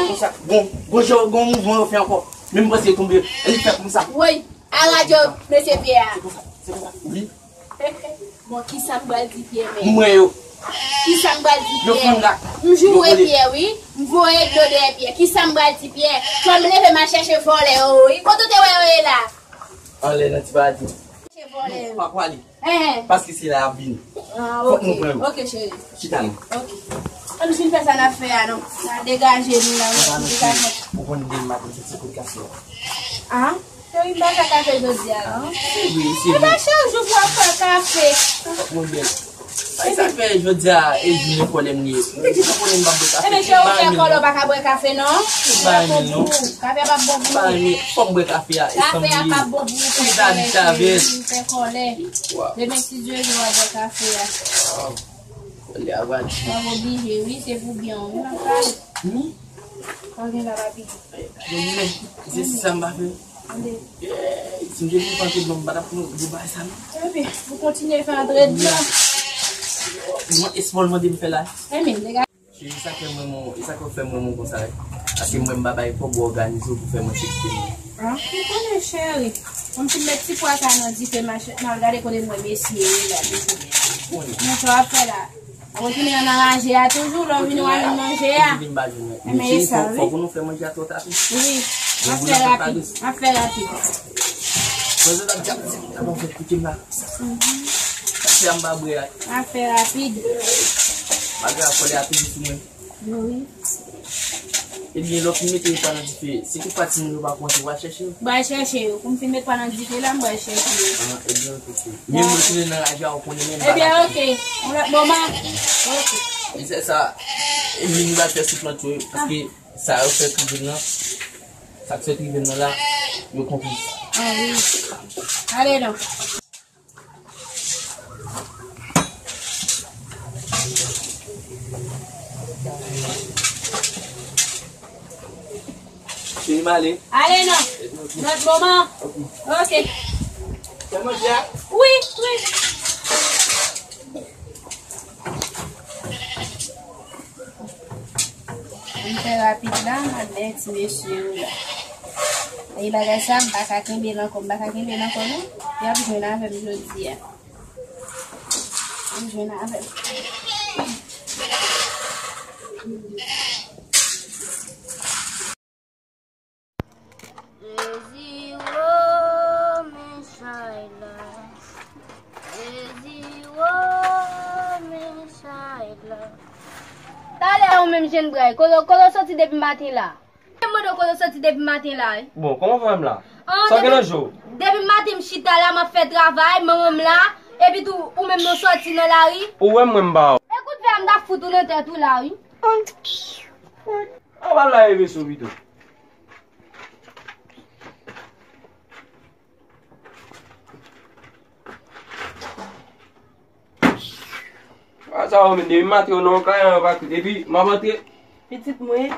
konsa. Bon, bon, jan, bon mouvman yo fè ankò. Menm panse tonbe. E li fè konsa. Wi. A radyo, mesye Pyè a. Se konsa. Se konsa. Wi. Bon, kisa m pral di Pyè menm? M wè yo. Kisa m pral di Pyè? M joure Pyè, wi. M voye dlo dèyè Pyè. Kisa m pral di Pyè? Fò m leve m al chèche vòlè yo, wi. Kote w te wè yo ye la? Anlè nan ti paradi. Chèche vòlè yo. Pa pwale. Enhen. Paske se la y ap vini. Fòk nou pran yo. Ok, cheri. Chita non. Ok. Ann fin fè sa n ap fè a non. N a degaje nou la. Ou konn demen maten se ti kout kase. Ah? Cheri, m pa fè kafe jodi a non. Se vre, se vre. E pa chak jou pou w ap fè kafe. Mwen byen. Sa k fè jodi a e jou lekòl m li ye. M te gentan konnen m p ap bwè kafe. Ebyen cheri, ou fè kòlè, ou pa ka bwè kafe non. Li p ap bon pou ou. Kafe a p ap bon pou ou. Fòk m bwè kafe a. Kafe a p ap bon pou ou. Fè kòlè cheri, fè kòlè. Demen si Dye vle w ap bwè kafe a. Kòlè a va di. W ap oblije wi, se pou byen w wi m ap pale. Wi. Kòlè la pa piti. Mwen menm, se si sa m pa fè. Tande. Si m te vin fè antredman, m pa t ap pran gwo bagay sa non. Ebyen, ou kontinye fè antredman. Mwen espò l mande m fè la. Ebyen, nèg a. Se sa k fè mwen, mwen, e sa k fè mwen, mwen konsa. Paske mwen, m pa bay kòb ou òganize w pou fè mwen chèche. Ah, ou konnen, cheri. Mwen, m fin met ti pwa sa nan dife, m al gade kote m wè mesye yo la. Mwen, sa w ap fè la. Ou retounen nan ranje a toujou, lè w vin w al manje a. Ou vin ba jwenn mwen. Men cheri, fò, fò pou nou fè manje a twò ta tou. Wi. M ap fè rapid, m ap fè rapid. Mwen se ta di ap di, ap fè koute m la. Sa fè a m pa bwè a. M ap fè rapid. Malgre a kòlè a toujou sou mwen. Wi. Ebyen, lè w fin mete yo pa nan dife, si tout pati moun yo pa konte, w al chèche yo. M pral chèche yo. Pou m fin met pa nan dife la, m pral chèche yo. Ah, ebyen, ok, cheri. Men mwen tounen nan raje a, ou konnen menm pa. Ebyen, ok. Yon lòt moman. Ok. E se sa, e men nou pral fè sou plant yo, paske sa yo fè rive m nan, sa k fè rive m nan la, yo konplis. Ah, wi. Ale non. Fini m ale. Ale non. Lòt moman. Ok. Fè manje a? Wi, wi. M fè rapid la, m al dèyè ti mesye yo la. E bagay sa, m pa ka kenbe l ankò, m pa ka kenbe l ankò non. Y ap jwenn avè m jodi a. Y ap jwenn avè m. Jezi, o, men chay la. Jezi, o, men chay la. Talè ou menm jennbray, kote, kote w soti depi maten la? Mwen mande w kote w soti depi maten la, wi. Bon, kòman frè m la? Sa w gen nan je w? Depi maten m chita la, m ap fè travay, manman m la, epi tou ou menm nou soti nan lari. Ou wè m, mwen m ba w. E kout fè a m t ap fout ou nan tèt ou la, wi. An ba l la e vese w pito. A sa yo menm, depi maten yo nan yon kay an, yo pa koute. Epi, m ap antre. Pitit mwen,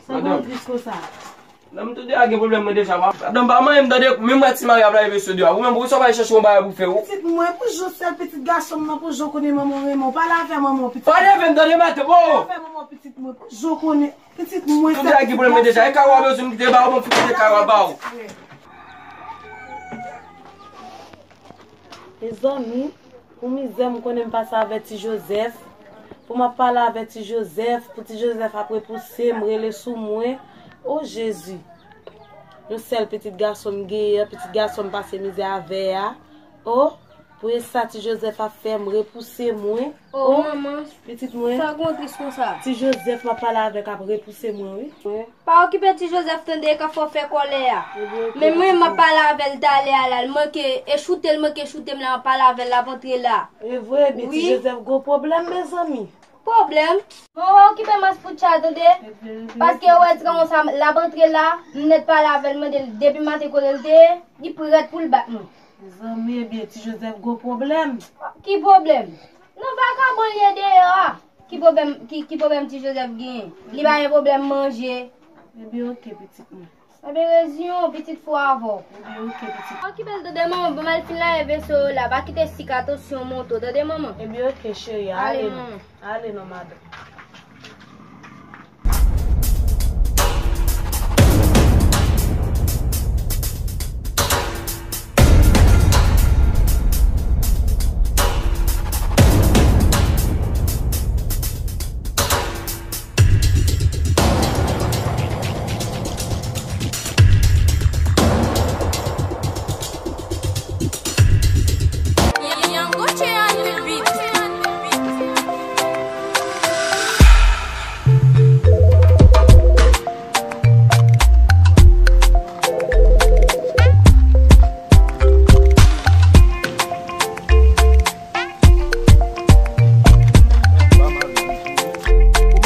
sa gon gris konsa. Nan m tande a gen pwoblèm mwen deja, wa. Madanm pa manyen m tande, menm mwen ti mari ap lave sou dyo a. Ou menm, pou sa w pa al chèche yon bagay pou fè, ou. Pitit mwen, pou jan w sèl pitit gason m nan, pou jan w konnen manman w renmen w. Pale avè manman w, pitit. Pale avè m tande, maten, o! Pale avè manman w, pitit mwen, pou jan w konnen, pitit mwen, sèl pitit gason m nan. Tande a gen pwoblèm mwen deja. E kay ou a bezwen m kite ba ou, bon, m kite kay ou a ba ou. Mezanmi, pou mizè m konnen m pase avè Ti Jozèf, pou m ap pale avè Ti Jozèf, pou Ti Jozèf ap repouse m, rele sou mwen. O Jezi! Yon sèl pitit gason m genyen, pitit gason m pase mizè avè a. O, pou e sa Ti Jozèf ap fè m, repouse mwen. O, manman, pitit mwen. Sa w gen tris konsa? Ti Jozèf m ap pale avè k ap repouse mwen, wi. Pa okipe Ti Jozèf tande, e k ap fè w fè kòlè a. Men mwen, m ap pale avè l talè a la, l manke, e choute l manke choute m la, m ap pale avè l, l ap antre la. E vre, ebyen Ti Jozèf gwo pwoblèm, mezanmi. Pwoblèm? Mwen, w okipe mas poutcha tande, paske ou wè ti granmoun sa, l ap antre la, m nèt pale avè l, mande l depi maten kote l te ye, li prèt pou l bat mwen. Mezanmi, ebyen Ti Jozèf gwo pwoblèm. Ki pwoblèm? Nan vagabon li ye deyò a. Ki pwoblèm, ki, ki pwoblèm Ti Jozèf genyen? Li pa gen pwoblèm manje. Ebyen, oke, pitit mwen. Ebyen, rezon, pitit fò avè w. Ebyen, oke, pitit. Okipe l tande, manman, ban m al fin lave veso yo la. Pa kite sik a tansyon monte w, tande, manman? Ebyen, oke, cheri, ale non. Ale non, madanm.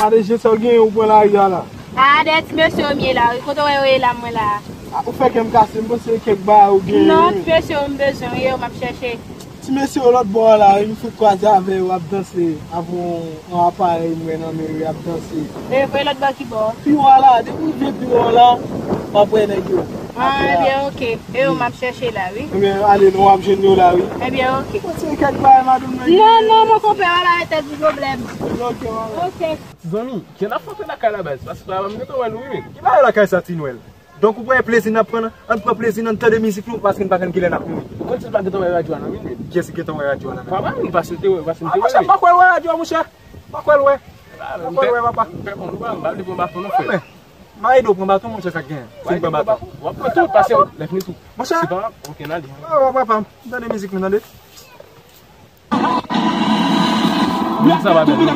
Ou pa de je sa w genyen ou pran lari a la. A, dèyè ti mesye yo m ye la, wi. Kote w wè yo ye la, mwen la. A, ou fè kè m kase, m panse kèk bagay ou genyen. Non, ti mesye yo m bezwen, wi, yo m ap chèche. Ti mesye yo lòt bò a la, wi, m fout kwaze avè yo, ap danse avè yon, yon aparèy m wè nan men yo, y ap danse. E vre, lòt bò ki bò? Pi wo a la, depi w rive pi wo a la, w ap wè nèg yo. A, ebyen, oke. E yo m ap chèche la, wi. Ebyen, ale, nou w ap jwenn yo la, wi. Ebyen, oke. Mwen se kèk bagay, madanm nan. Non, non, mon konpè, wala, e tèt di pwoblèm. Ebyen, oke, mwen. Oke. Ti zanmi, kijan n ap fè lakay la, baz? Paske pa m gentan wè nou, wi, men. Ki bagay lakay sa, Ti Nwèl? Donk, ou pran plezi n ap pran, ann pran plezi n, ann tande mizik nou, paske n pa konn kilè n ap mouri. Ou konn si l pa gentan wè radyo a, non, wi, men. Kiyès ki gentan wè radyo a la? Papa, m pa sou te wè, pa sou te wè, men. Pa kwè l wè radyo a, monchè. Pa kwè l wè. Pa kwè l wè, papa. M pè konn ou pa, m pa vle pran baton non, frè. Mwen, m a ede w pran baton, monchè, sa k genyen. Si m pran baton. W ap pran tout, pase lè fini tou. Monchè. Se pa, oke, n ale. Oh, papa, m tande mizik nou, tande. Moun sa pa bèl, non.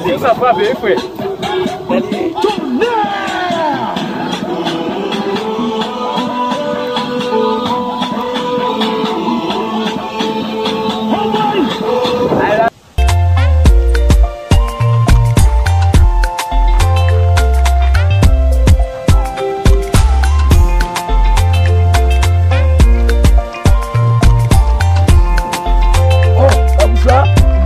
Yo sa frape, wi, frè. Oh, sa pou sa?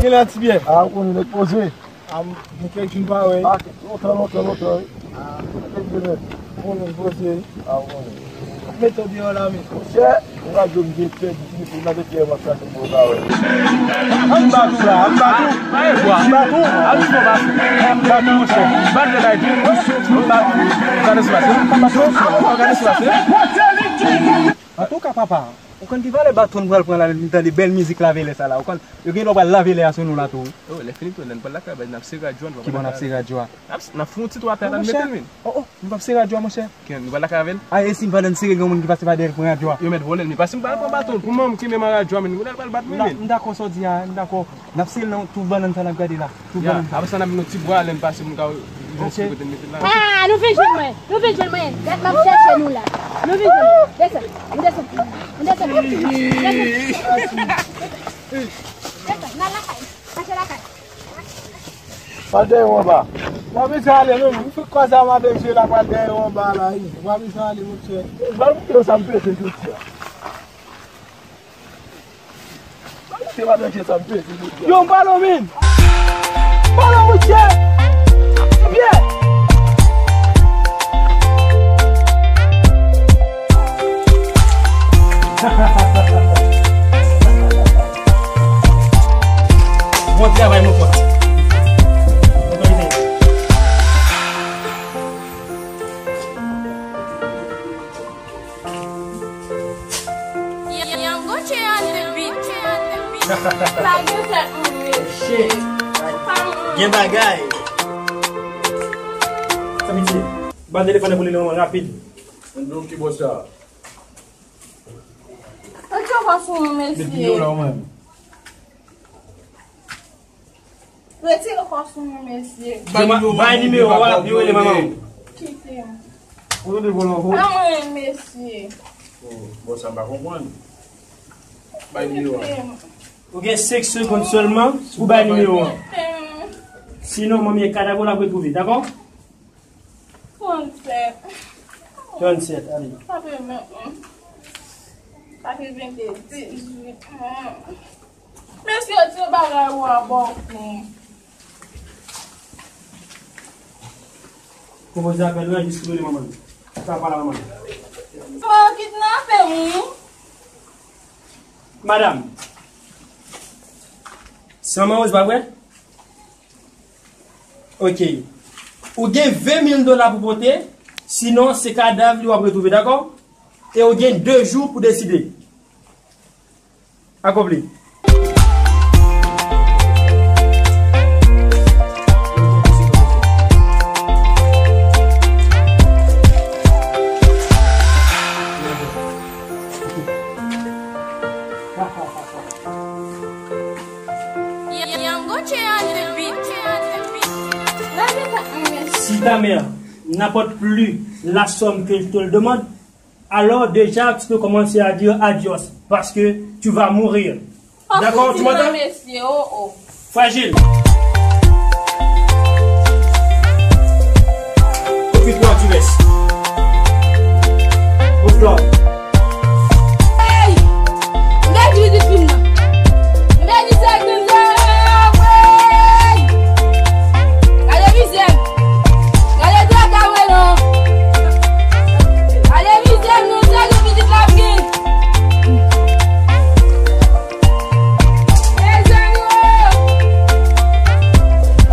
Gen la ti byè. A, ou konnen nèg poze. A, m gen kèk jou m pa wè. A, lontan, lontan, lontan, wi. A, kèk jou nèt. Ou konnen poze. A, ou konnen. Met ou deyò la, men. Monchè, ou pa di m gen pèdi, ti mesye, nan de pyè, m ap chache pou w pa wè. Ann bat ou la, ann bat ou. Ann bat ou. Ann bat ou, monchè. Bat le bay tou. Ann bat ou. Gade sou la, se. Gade sou la, se. Antouka, papa, ou konn ki valè baton n pral pran la, lè n tande bèl mizik lavelè sa la. Ou konn, yo gen dwa pral lavelè a sou nou la tou, wi. Oh, lè fini tou, lè n pral lakay, n ap sere radyo a, n pral lakay. Ki bò n ap sere radyo a? N ap, n ap fè yon ti twa atè la, n mete l, men. Oh, oh, nou p ap sere radyo a, monchè? Ki, nou pral lakay avè l? A, e si n pa nan sere, gen moun ki pase pa dèyè l pran radyo a. Yo mèt vòlè l, men pase m pral pran baton l pou manman m kenbe m a radyo a, men, kounye a l pral bat mwen, men. M dakò sa w di a, m dakò. N ap sere nan tout bannann sa n ap gade la. Tout bannann sa. Apre sa, n ap met yon ti bwa, lè n pase, moun ka wè kote n mete l la. Ah, nou vin jwenn mwen. Nou vin jwenn mwen. Gad, m ap chèche nou la. Nou vin jwenn mwen. Desann. Nou desann. Nou desann. Desann. Desann. N al lakay. Mache lakay. Pa dèyè w anba. W ap bezwen ale non, men. Fè kwa sa madanm Jela pral dèyè w anba la, wi. W ap bezwen ale, monchè. Ban m yo sa m peze jodi a. Ban m yo madanm Jela sa m peze jodi a. Yo, m pale w, men. M pale w, monchè. Byen. Bon travay, mon pote. Yango che on the beat. Lage tèt mwen, mesye. Shit. Gen bagay. Sa piti. Ba telefòn nan pou li non, rapid. Mwen di w ki bò sa. Retire kò sou mwen, mesye. Retire kò sou mwen, mesye. Bay nimewo a, l ap rele manman w. Kite m. Ou tande vòlò, ho? Pa mwen, mesye. Oh, bon, sa m pa konprann. Bay nimewo a. Kite m. Ou gen senk segonn sèlman pou bay nimewo a. Kite m. Sinon, manmi e kadav ou l ap retwouve, dakò? Trannsèt. Trannsèt, ale. Sa fè menm. Sa fè vennde, dizuit. Mesye, tire bagay ou a bò kou. Konpoze apèl ou a, jis rele manman. Sa pa la manman. Yo kidnape m, wi. Madanm. Se manman w, se pa vre? Ok. Ou gen ven mil dola pou pote, sinon se kadav li w ap retwouve, dakò? E ou gen de jou pou deside. Akonpli. Yango che on the beat. Si ta mère n'apporte plus la somme que je te demande, alors déjà tu peux commencer à dire adios parce que tu vas mourir. D'accord, tu m'entends? Mesye, oh, oh. Fragile. Occupe-toi du reste. Occupe-toi. Hey! M pèdi pitit fi m nan. M pèdi sèl grenn zè, wey! Gade mizè m. Gade traka mwen non. Gade mizè m non, sèl grenn pitit la m gen. Mezanmi, oh!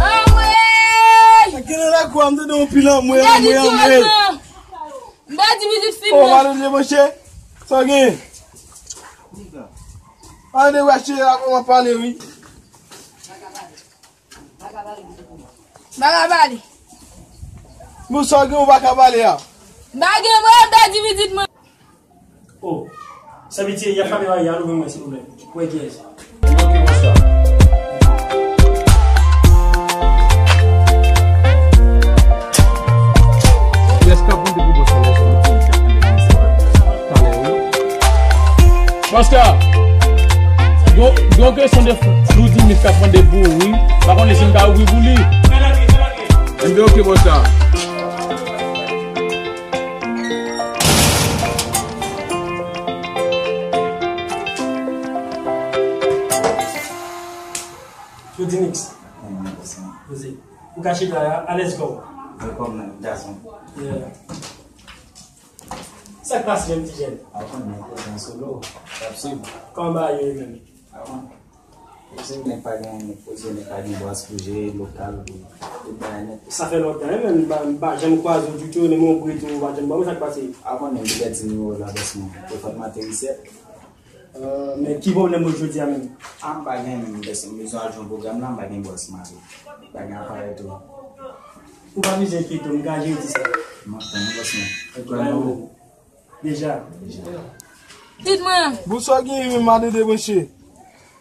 Anmwey! Gen nan lakou a, m tande yon pil anmwey, anmwey, anmwey. M pèdi pitit fi m nan. Oh, madanm Debouche, sa w genyen? Madanm Debouche, la kòman pale, wi. M pa ka pale. Bon, sa w gen, ou pa ka pale a? M pa gen, mwen, m pèdi pitit mwen. Oh, sa vle di, y ap frape barye a, louvri mwen, silvouplè. Pou wè kiyès. Kiyès k ap monte pou bòs la, lè sou ti k ap monte pou bòs la. Talè, wi. Bòs la, gon, gon kesyon de Floudinix k ap mande pou ou, wi. Pa konnen si m ka ouvri pou li. Enben, ok, bòs la. Floudinix. Poze. Ou ka chita la, alèz kò w. Welcome, man, gason. Yeah. Sa k pase menm, ti jèn? Avan, men, kote an solo, t ap swiv. Kòman bagay yo ye menm? Avan. Poze, nèg pa gen, nèg poze, nèg pa gen bwaz pou jere, lokal, pou tout bagay nèt. Sa fè lontan, wi, men m pa, m pa janm kwaze w ditou, ni mwen ou prete w, ou pa janm ban mwen sa k pase. Avan, men, m te pèdi nimewo la, bòs mwen. Te fòt m ateri sèt. Euh, men ki pwoblèm ou jodi a menm? Ah, m pa gen menm, m bezwen al jwenn pwogram la, m pa gen bòs mari. Pa gen aparèy tou. Ou pa bezwen enkyete w, m ka jere ti sa. Non, tann bòs mwen. Deja. Deja. Tit mwen. Bonswa, gen yon madanm Debouche.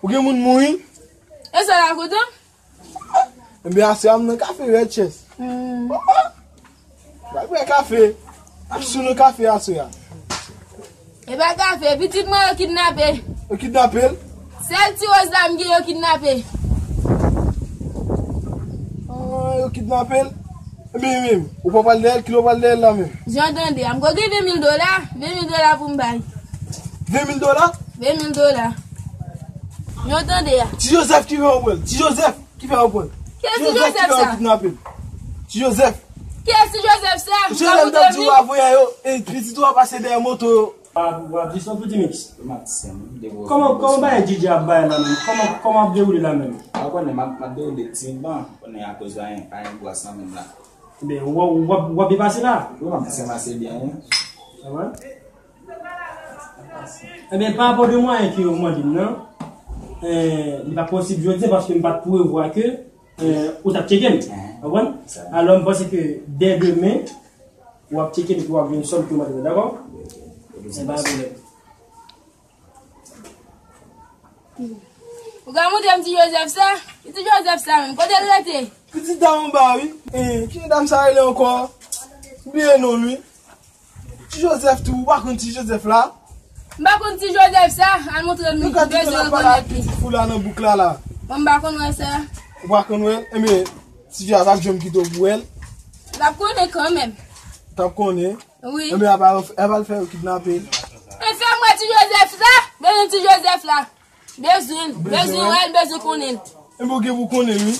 Ou gen moun mouri? E sa la kote? Ebyen, aswè a m nan kafe Red Chest. Hmm. Bagay kafe. Ap sou nan kafe aswè a. E pa kafe, pitit mwen yo kidnape. Yo kidnape l? Sèl ti Rose la m gen yo kidnape. Ah, yo kidnape l? Ebyen, menm, ou pa pral dèyè l, kilè w pral dèyè l la menm? Jan w tande a, m kwè gen ven mil dola, ven mil dola pou m bay. Ven mil dola? Ven mil dola. Jan w tande a. Ti Joseph ki fè w pran l. Ti Joseph ki fè w pran l. Kiyès Ti Joseph ki fè w kidnape l. Ti Joseph. Kiyès Ti Joseph sa? Ti Joseph t ap di w avoye yo, e pitit ou a pase dèyè moto yo. W ap, w ap di son piti mix. Kòman, kòman bagay D J ap bay la menm? Kòman, kòman ap dewoule la menm? Ou konnen m ap, m ap dewoule timidman, konnen akoz a yon, a yon gwas nan menm la. Ebyen, w ap, w ap, w ap byen pase la? Wi, m ap byen pase byen, wi. Ah ouais? Ebyen, pa rapò de mwayen ke w mande m nan, eh, li pa posib jodi a paske m pa t prevwa ke, eh, ou t ap tcheke m. Konprann? Alò, m panse ke dè demen, w ap tcheke m epi w ap jwenn sòm ke w mande m, dakò? Ebyen, pa gen pwoblèm. Ou ka montre m Ti Joseph sa? Ki Ti Joseph sa menm? Kote l rete? Pitit dam anba, wi. Eh, ki dam sa rele ankò? M bliye non l, wi. Ti Joseph tou, ou pa konn Ti Joseph la? M pa konn Ti Joseph sa, al montre m li, m bezwen rekonèt li. Pitit fou la nan bouk la, la. Bon, m pa konn wè sa. Ou pa konn wè l? Enben, ti fi a p ap janm kite w pou wè l. L ap konnen kanmenm. T ap konnen? Wi. Enben, a pa, a pa l fè yo kidnape l. E fè m wè Ti Joseph la, bezwen Ti Joseph la. Bezwen, bezwen wè l, bezwen konnen l. Enben, ou gen pou konnen l, wi.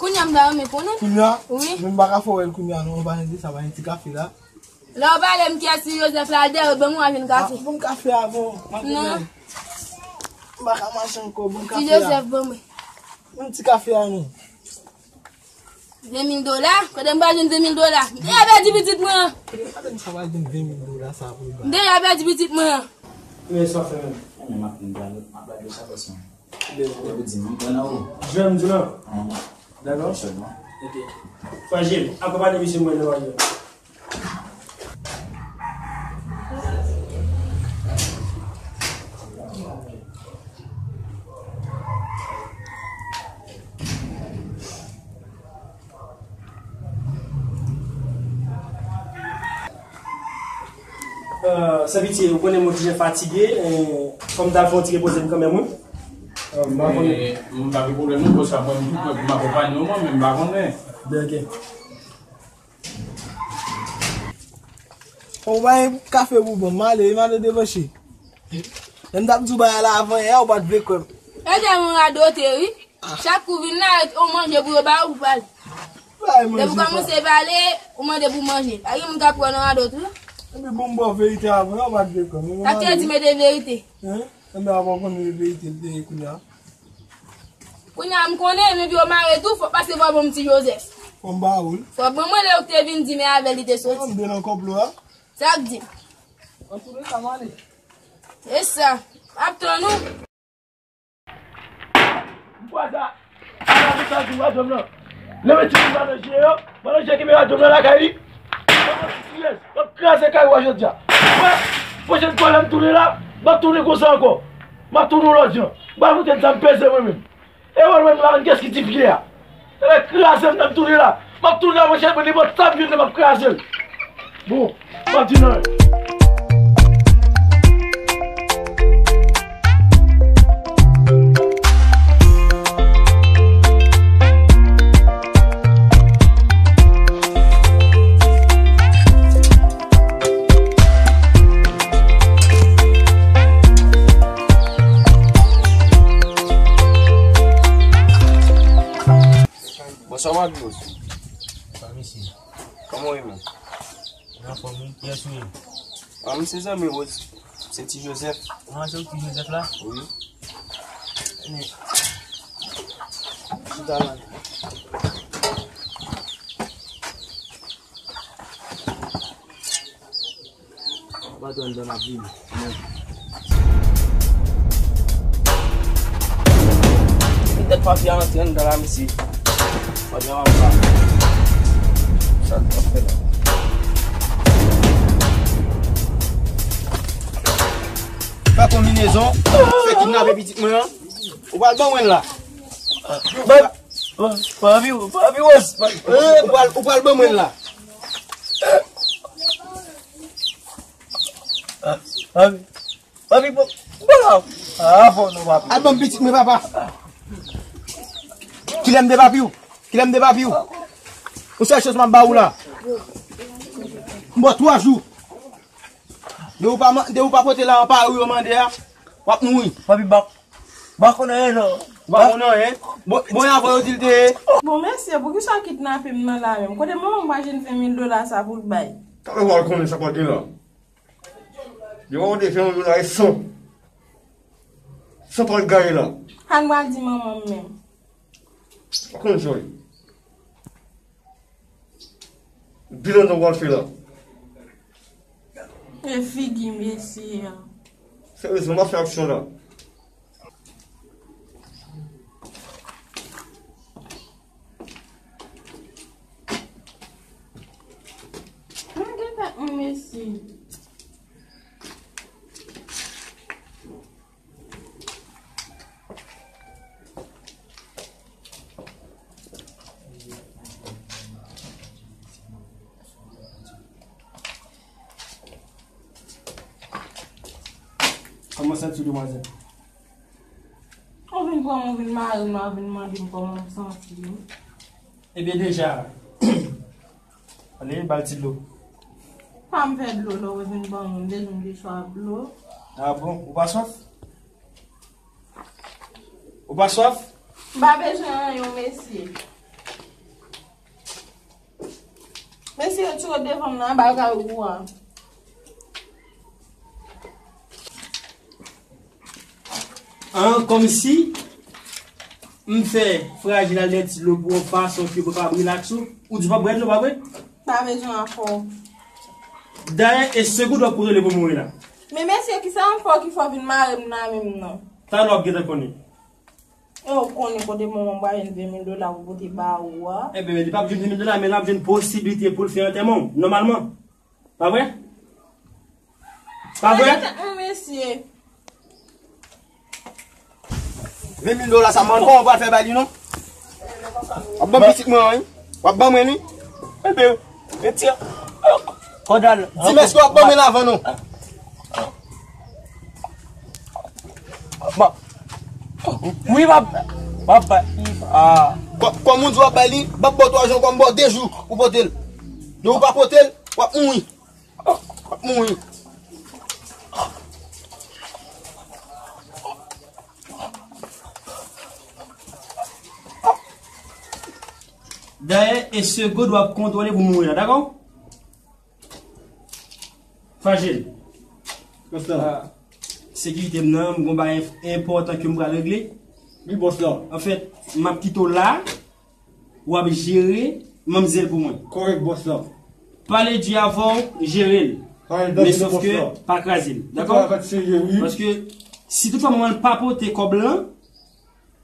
Kounye a m ta renmen konnen l. Kounye a? Wi. Men m pa ka fè w wè l kounye a, non, pa gen de sa, pa gen ti kafe la. Lè w pale m kiyès Ti Joseph la, al dèyè, ban m yon jèn kafe. Ah, ban m kafe a, bon. Non. M pa ka mache ankò, ban m kafe a. Ti Joseph, ban mwen. Ban m ti kafe a, non. Ven mil dola? Kote m pral jwenn ven mil dola? M deja pèdi pitit mwen an. Kote m sa pral jwenn ven mil dola sa pou l bay? M deja pèdi pitit mwen an. Men sa w fè menm? Mwen menm m ap vin pale, m ap lage sa pèsonn. Depi di m pran nan ou. Jwenn m di w lan. Dakò? Ok. Frajil, akonpanye misye mwen nan lwaye. Euh, Sè Pitye, ou konnen mwen toujou fatige, eh, fò m ta fè yon ti repoze m kanmenm, wi. Euh, m pa konnen. Eh, m pa gen pwoblèm non, konsa mwen, m tou prè pou m akonpanye w, mwen, men m pa konnen. Ben, ok. Ou bay kafe pou bon, m ale, m ale debòche. Lè m t ap di w bagay la avan yè, ou pa t vle kwè m. E de yon radote, wi. Chak kou vin la, ou manje pou yo ba ou pou pale. Depi w kòmanse pale, ou mande pou manje. Pa gen moun k ap kwè nan radot, wi. Epi bon, m ba w verite avan yè, ou pa t vle kwè m. Sa te di mete verite. Enben, avan w konnen verite, l te ye kounye a. Kounye a m konnen, men pou yo mare tou, fòk pase fò ban m Ti Joseph. Fò m ba ou l. Fò ban mwen lè ou te vin di men avè l li te soti. An de nan konplo a. Sa k di? An tou le ka m ale. E sa. M ap tann ou. M kwè sa. Ala pou sa di radyo m nan. Leve ti moun madan je yo, madan je kenbe radyo m nan lakay li. M ap kraze kay ou a jodi a. Wè, pwochèn fwa lè m tounen la, m ap tounen konsa ankò. M ap tounen yon lòt jan. M ap fout zam peze mwen menm. E wè, wè, m la, kiyès ki ti pye a? Ebyen, kraze m nan m tounen la. M ap tounen la, monchè, men nenpòt sa m jwenn nan, m ap kraze l. Bon, m ap di nan. Bonswa, Marcos. Bonswa, mesye. Kòman w ye, menm? Anfòm, wi. Kiyès ou ye? Ah, m se zanmi Rose. Se Ti Joseph. Ah, se ou Ti Joseph la? Wi. Men, chita la. Patwon nan ap vini. Petèt papi a antre anndan la, mesye. Papi a pa. Sa l t ap fè la? Fè konbinezon, fè kidnape pitit mwen an. Ou pral ban mwen la. Ban, ban, papi, papi Rose. Ou pral, ou pral ban mwen la. Papi, papi, bon, bon la. Ah, bon, non, papi. Al ban m pitit mwen, papa. Kilè m de papi w? Kilè m de papi w? Yon sèl chans m ap ba ou la. M ba w twa jou. De ou pa, de ou pa pote la an pari yo mande a, w ap mouri. Papi, ba, ba konnen anyen non. Ou pa konnen anyen? Bon, bon, avan yo di l te ye. Bon, mesye, poukisa w kidnape m nan la menm? Kote manman m pa jwenn ven mil dola sa pou l bay? Talè w al konnen sa pa gen la. Yo pa mande ven mil dola, e san. San pa l gaye la. Sa m pral di manman m menm? Pa konn sa w ye. Bilan nan w al fè la. E figi mesye a. Seryezman, m ap fè aksyon la. Mwen gen tèt mwen mesye. Kòman w santi w, demwazèl? Ou vin pran m, ou vin mare m, ou vin mande m kòman m santi m. Ebyen deja, ale, ba l ti dlo. Pa m fè dlo, lè w vin ban mwen, m bezwen de chwa dlo. A bon, ou pa swaf? Ou pa swaf? M pa bezwen anyen, mesye. Mesye, retire w devan m nan, bagay ou a. An, kòmsi m fè Frajil al dèyè ti dlo pou yon fason ke pou kapab rilaks ou. Ou di w p ap bwè dlo, pa vre? Pa bezwen afè w. Dayè, e segonn w ap kontwole pou mouri la. Men mesye, kisa m fè w ki fè w vin mare m nan menm nan? Talè w ap gentan konnen. E w konnen kote manman m pral jwenn ven mil dola pou pote ba ou a? Ebyen, li p ap jwenn ven mil dola, men l ap jwenn posiblite pou l fè antèman w, nòmalman. Pa vre? Pa vre? Gade tèt mwen, mesye. Ven mil dola sa, man, kòman w pral fè bay li non? W ap ban pitit mwen an, wi. W ap ban mwen li. Ebyen, men ti, kòdal. Di m èske w ap ban mwen l avan non? Bon. Wi, m ap, m ap bay. Ah. Kò, kòm ou di w ap bay li, m ap ba w twa jou ankò, m ba w de jou pou pote l. Lè ou pa pote l, w ap mouri. W ap mouri. Dayè, e segonn w ap kontwole pou mouri la, dakò? Frajil. Bòs la. Ah, sekirite m nan, m gon bagay enpòtan ke m pral regle. Wi, bòs la. Anfèt, m ap kite w la. W ap jere manmzèl pou mwen. Kòrèk, bòs la. Pale di avè w, jere l. Men sòf ke pa kraze l. Dakò? Paske si toutfwa manman l pa pote kòb lan,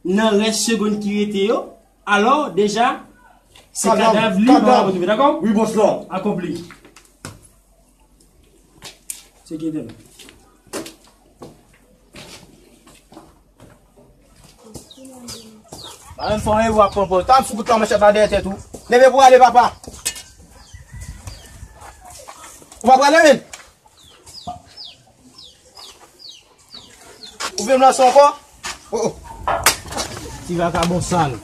nan rès segonn ki rete yo, alò, deja, se kadav li nou ap retwouve, dakò? Wi, bòs la. Akonpli. Sekirite m. Pa menm fè anyen, w ap pran pòz. Tann sou kout lan, manchèt la dèyè tèt ou. Leve pou ale, papa. Ou pa prale, men. Ou vle m lanse ankò? Oh, oh. Ti vakabon sal.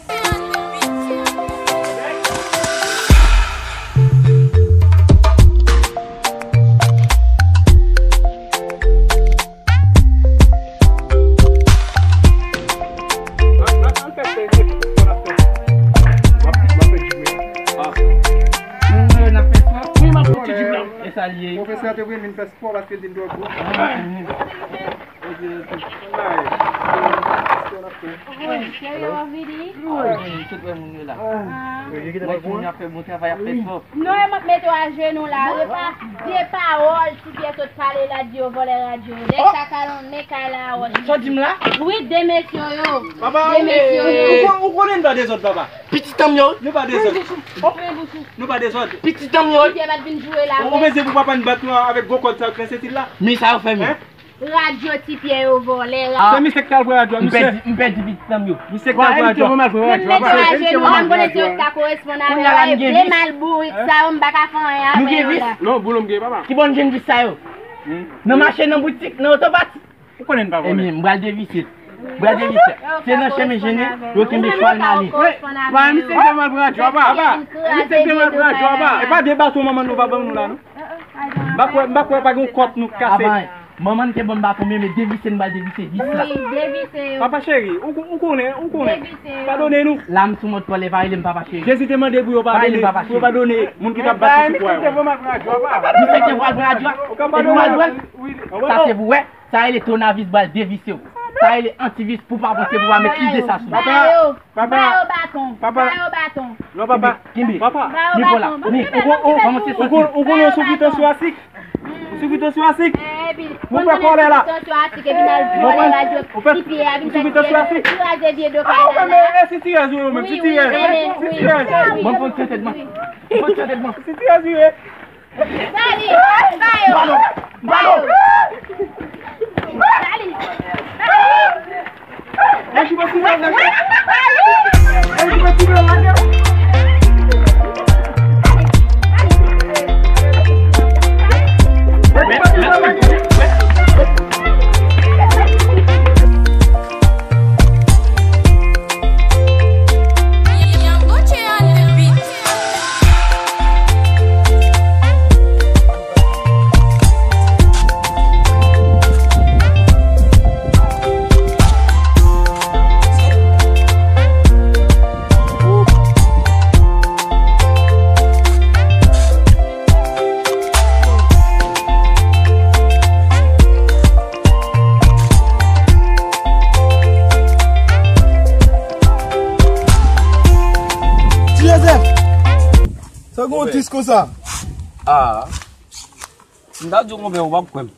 E sa l ye. Pwofesè a te voye m vin fè spò paske l di m twò gwo. Cheri, w vini? Wi, tout wè moun yo la. Mwen ki moun y ap fè bon travay, ap fè fò. Non, e m ap mete w ajenou la. Repa, de pawòl ti pyès ou t pale la, di yo vòlè radyo. Nèg sa ka nan men kay la, wòch. Sa w di m la? Wi, de mesye yo. Papa, de mesye yo. Ou konnen n pa dezòd, papa. Pitit an m yo. Nou pa dezòd. Nou pa dezòd. Pitit an m yo. Ti pyès pa t vin joure la. Ou bezwen pou papa n bat nou avèk gwo kòd sa k nan senti l la? Men sa yo fè men. Radyo ti pyès yo vòlè. Se misye k t al pran radyo a, misye. M pèdi pitit an m yo. Misye k t al pran radyo a. Menm nèg yo ajenou la, m konnen se yo ki ta koresponn avè yo. De mal bourik sa yo, m pa ka fè anyen avè yo la. Non, boulon m gen, papa. Ki bò n jwenn vis sa yo? Nan mache, nan boutik, nan otopat. Ou konnen n pa vòlè. Ebyen, m pral devise l. Bwa de visye. Se nan chemen jennen, yo kenbe chwal male. Wi, pa misye te mal pran djòb a. Misye te mal pran djòb a. E pa de baton manman nou pa ban nou la, non. M pa kwè, m pa kwè pa gen kòt nou k kase. Manman n te ban m baton, men, men devise m pral devise vis la. Wi, devise yo. Papa cheri, ou, ou konnen, ou konnen. Devise yo. Padone nou. La m sou mòd kòlè, pa rele m papa cheri. Jezi te mande pou yo padone, pou yo padone moun ki t ap bat sou kwa yo. Misye te pral pran djòb. Epi m al pran l. Sa se pou wè. Sa rele tonavis bal devise w. Sa rele antivis pou pa panse pou pa met ide sa sou. Ba yo, ba yo baton, ba yo baton. Non, papa. Kenbe, kenbe. Papa. Ni pou la. Ni. Ou konnen yon soufri tansyon asik? Ou soufri tansyon asik? Ou fè kòlè la. Ou soufri tansyon asik? Ah, men, men, si tirèz ou ye menm, si tirèz. Bon, bon, tèt mwen. Bon, tèt mwen. Si tirèz ou ye. Dali, ba yo. Ba yo. Dali. Dali. Ti Jozèf! Sa gen yon tris konsa? Ah. Si m ta di w konpè, ou p ap kwè m.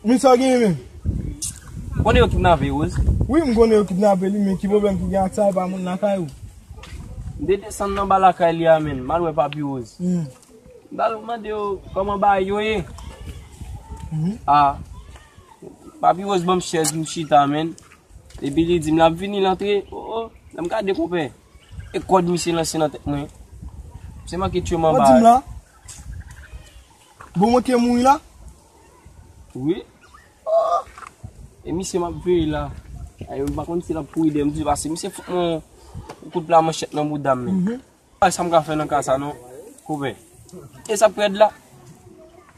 Men sa w genyen menm? Ou konnen yo kidnape Rose? Wi, m konnen yo kidnape li, men ki pwoblèm ki gen ak sa, e pa moun lakay ou? M te desann nan ba lakay li a, menn, m al wè Papi Rose. Hmm. M t al mande yo kòman bagay yo ye. Mhm. Ah, Papi Rose ban m chèz m chita, menn. Epi li di m l ap vini, l antre. Oh, oh, lè m gade konpè. E kòd misye lanse nan tèt mwen. Se manke tchwe m anba. Ou di m la? Bon, manke mouri la? Wi. Oh. E misye m ap veye la. Ay, m pa konn si l ap kouri dèyè m toujou, paske misye fout mwen yon kout pla manchèt nan bouda m, menn. Mhm. Pa sa m ka fè nan ka sa non, konpè. E sa k pi rèd la?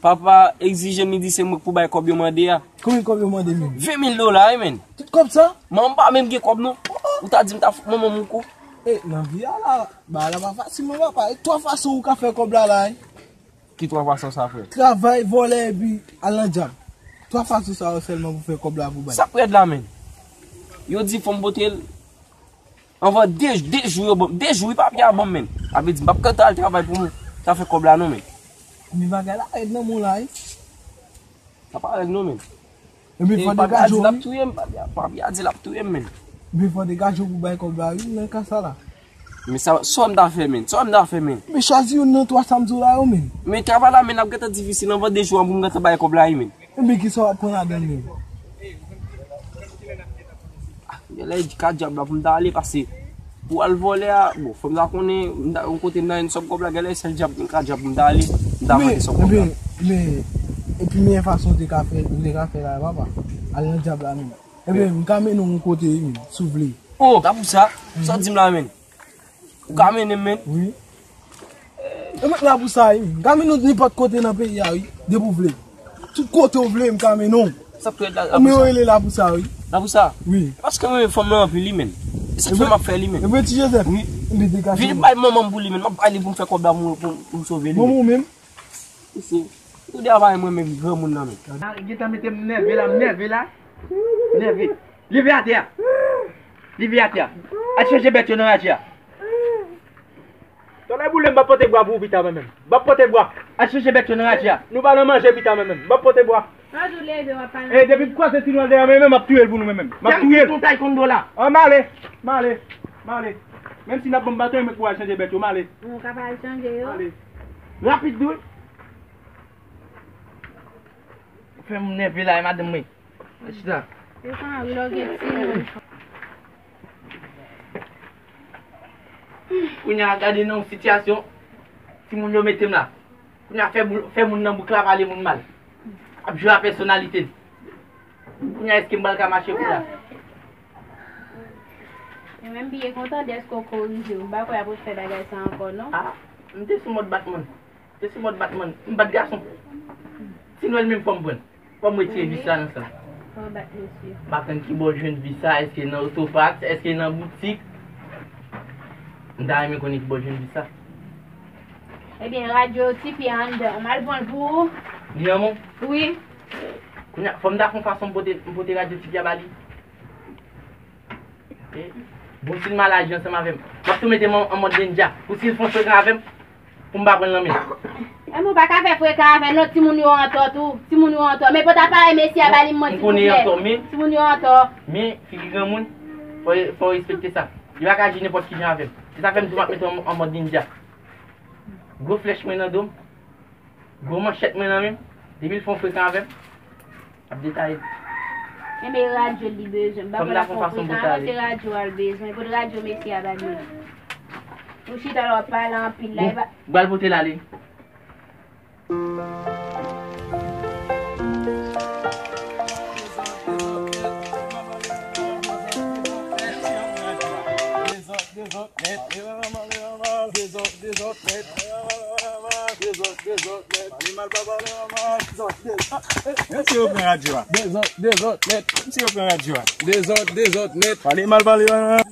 Papa egzije m, li di se mwen k pou bay kòb yo mande a. Konbyen kòb yo mande menm? Ven mil dola wi, menn. Tout kòb sa? Manman m pa menm gen kòb non. Ou ta di m ta fout manman m yon kou. E, nan vi a la, bagay la pa fasil non, papa. E twa fason ou ka fè kòb la la, wi. Ki twa fason sa, frè? Travay, vòlè, epi al nan djab. Twa fason sa yo sèlman pou fè kòb la pou bay. Sa k pi rèd la, menn? Yo di fò m pote l anvan de, de jou yo ban m. De jou, wi, papye a ban m, menn. Sa vle di, m p ap gentan al travay pou m ta fè kòb la, non, menn. Men bagay la rèd nan men w la, wi. Sa pa rèd, non, menn. Epi fò degaje w, wi. Papye a di l ap touye m, papye a, papye a di l ap touye m, menn. Epi fò degaje w pou bay kòb la, wi, nan ka sa la. Men sa, sa w m ta fè, menn? Sa w m ta fè, menn? Men chwazi youn nan twa sa m di w la yo, menn. Men travay la, menn, ap gentan difisil anvan de jou an pou m gentan bay kòb la, wi, menn. Ebyen, kisa w ap pran ladan l menm? Ah, genlè ka djab la pou m ta ale, paske pou al vòlè a, bon, fò m ta konnen, m ta, yon kote m ta jwenn sòm kòb la, genlè sèl djab, ka djab pou m ta ale, m ta mande sòm kòb la. Men, men, epi meyè fason w te ka fè, ou te ka fè la, papa, al nan djab la menm. Ebyen, m ka mennen w yon kote, wi, menm, si w vle. Oh, ta pou sa? Sa w di m la, menn? Ou ka mennen m, menn? Wi. E mwen la pou sa, wi. M ka mennen w nenpòt kote nan peyi a, wi. Depi w vle. Tout kote w vle, m ka mennen w. Sa k pi rèd la, la pou sa? Mwen rele la pou sa, wi. La pou sa? Wi. Paske mwen renmen fanm nan anpil, wi, menn. E sa k fè m ap fè li, menn. Ebyen, Ti Jozèf, wi, m te degaje. Vin bay manman m pou li, menn. M ap bay li pou m fè kòb la pou, pou, pou m sove li, menn. Manman w menm? Isi. Ou de avay mwen menm granmoun nan, menn. Ah, gentan mete m nève la, m nève la. Nève. Leve atè a. Leve atè a. Al chanje bèt yo nan raje a. Tòlè boule m, m ap pote bwa pou ou pita mwen menm. M ap pote bwa. Al chanje bèt yo nan raje a. Nou pa nan manje pita mwen menm. M ap pote bwa. Sa w di w leve, w ap pale. E depi m kwaze ti nwèl dèyè mwen menm, m ap touye l pou nou mwen menm. M ap touye l. Yon tay konn dola. An, m ale. M ale. M ale. Menm si n ap ban m baton, mwen pou al chanje bèt yo, m ale. Ou ka pa al chanje yo. M ale. Rapid tou. Fè m nève la, e madanm mwen. Chita. Yo pa anvi lè w gen timoun. Kounye a, gade nan yon sitiyasyon timoun yo mete m la. Kounye a, fè bou-, fè moun nan bouk la pale moun mal. Ap jwe a pèsonalite l. Kounye a, èske m pral ka mache kounye a? Mwen byen kontan dèske w korije w. M pa kwè y ap refè bagay sa ankò, non. Ah, m te sou mòd Batman. M te sou mòd Batman. M bat gason. Ti Nwèl menm fò m pran. Fò m retire vis la nan sa. Fò w bat mesye. M pa konn ki bò w jwenn vis sa. Èske nan otopat? Èske nan boutik? M ta renmen konnen ki bò w jwenn vis sa. Ebyen, radyo Tipi a anndan. M al pran l pou ou. Li nan men w? Wi. Kounye a, fò m ta fè yon fason m pote, m pote radyo Tipi a ba li. Eh, bon, si l mal aji ansanm avè m, m ap tou mete m an, an mòd nindja. Pou si l fè yon frekan avè m, pou m pa pran l nan men l. E mwen pa ka fè frekan avè l non, timoun yo antò tou. Timoun yo antò. Men pot aparèy mesye a ba li m, mwen, silvouplè. M konnen antò, men, timoun yo antò. Men, figi granmoun, fò, fò w respekte sa. Li pa ka aji nenpòt ki jan avè m. Se sa fè m tou m ap mete w an, an mòd nindja. Gwo flèch mwen nan do m. Gwo manchèt mwen nan men m, depi l fè yon frekan avè m, ap detaye. Enben, radyo li bezwen. M pa konn la fè yon fason pou ta ale. Se radyo a l bezwen. Pot radyo mesye a ba li. Ou chita la w ap pale anpil la. Bon, e pa m pral pote l ale. Dezòd, dezòd nèt. Dezòd, dezòd nèt. Dezòd, dezòd nèt. Pale mal, pa pale mal. Dezòd, dezòd. Menm si yo pran radyo a. Dezòd, dezòd nèt. Menm si yo pran radyo a. Dezòd, dezòd nèt. Pale mal, pale mal.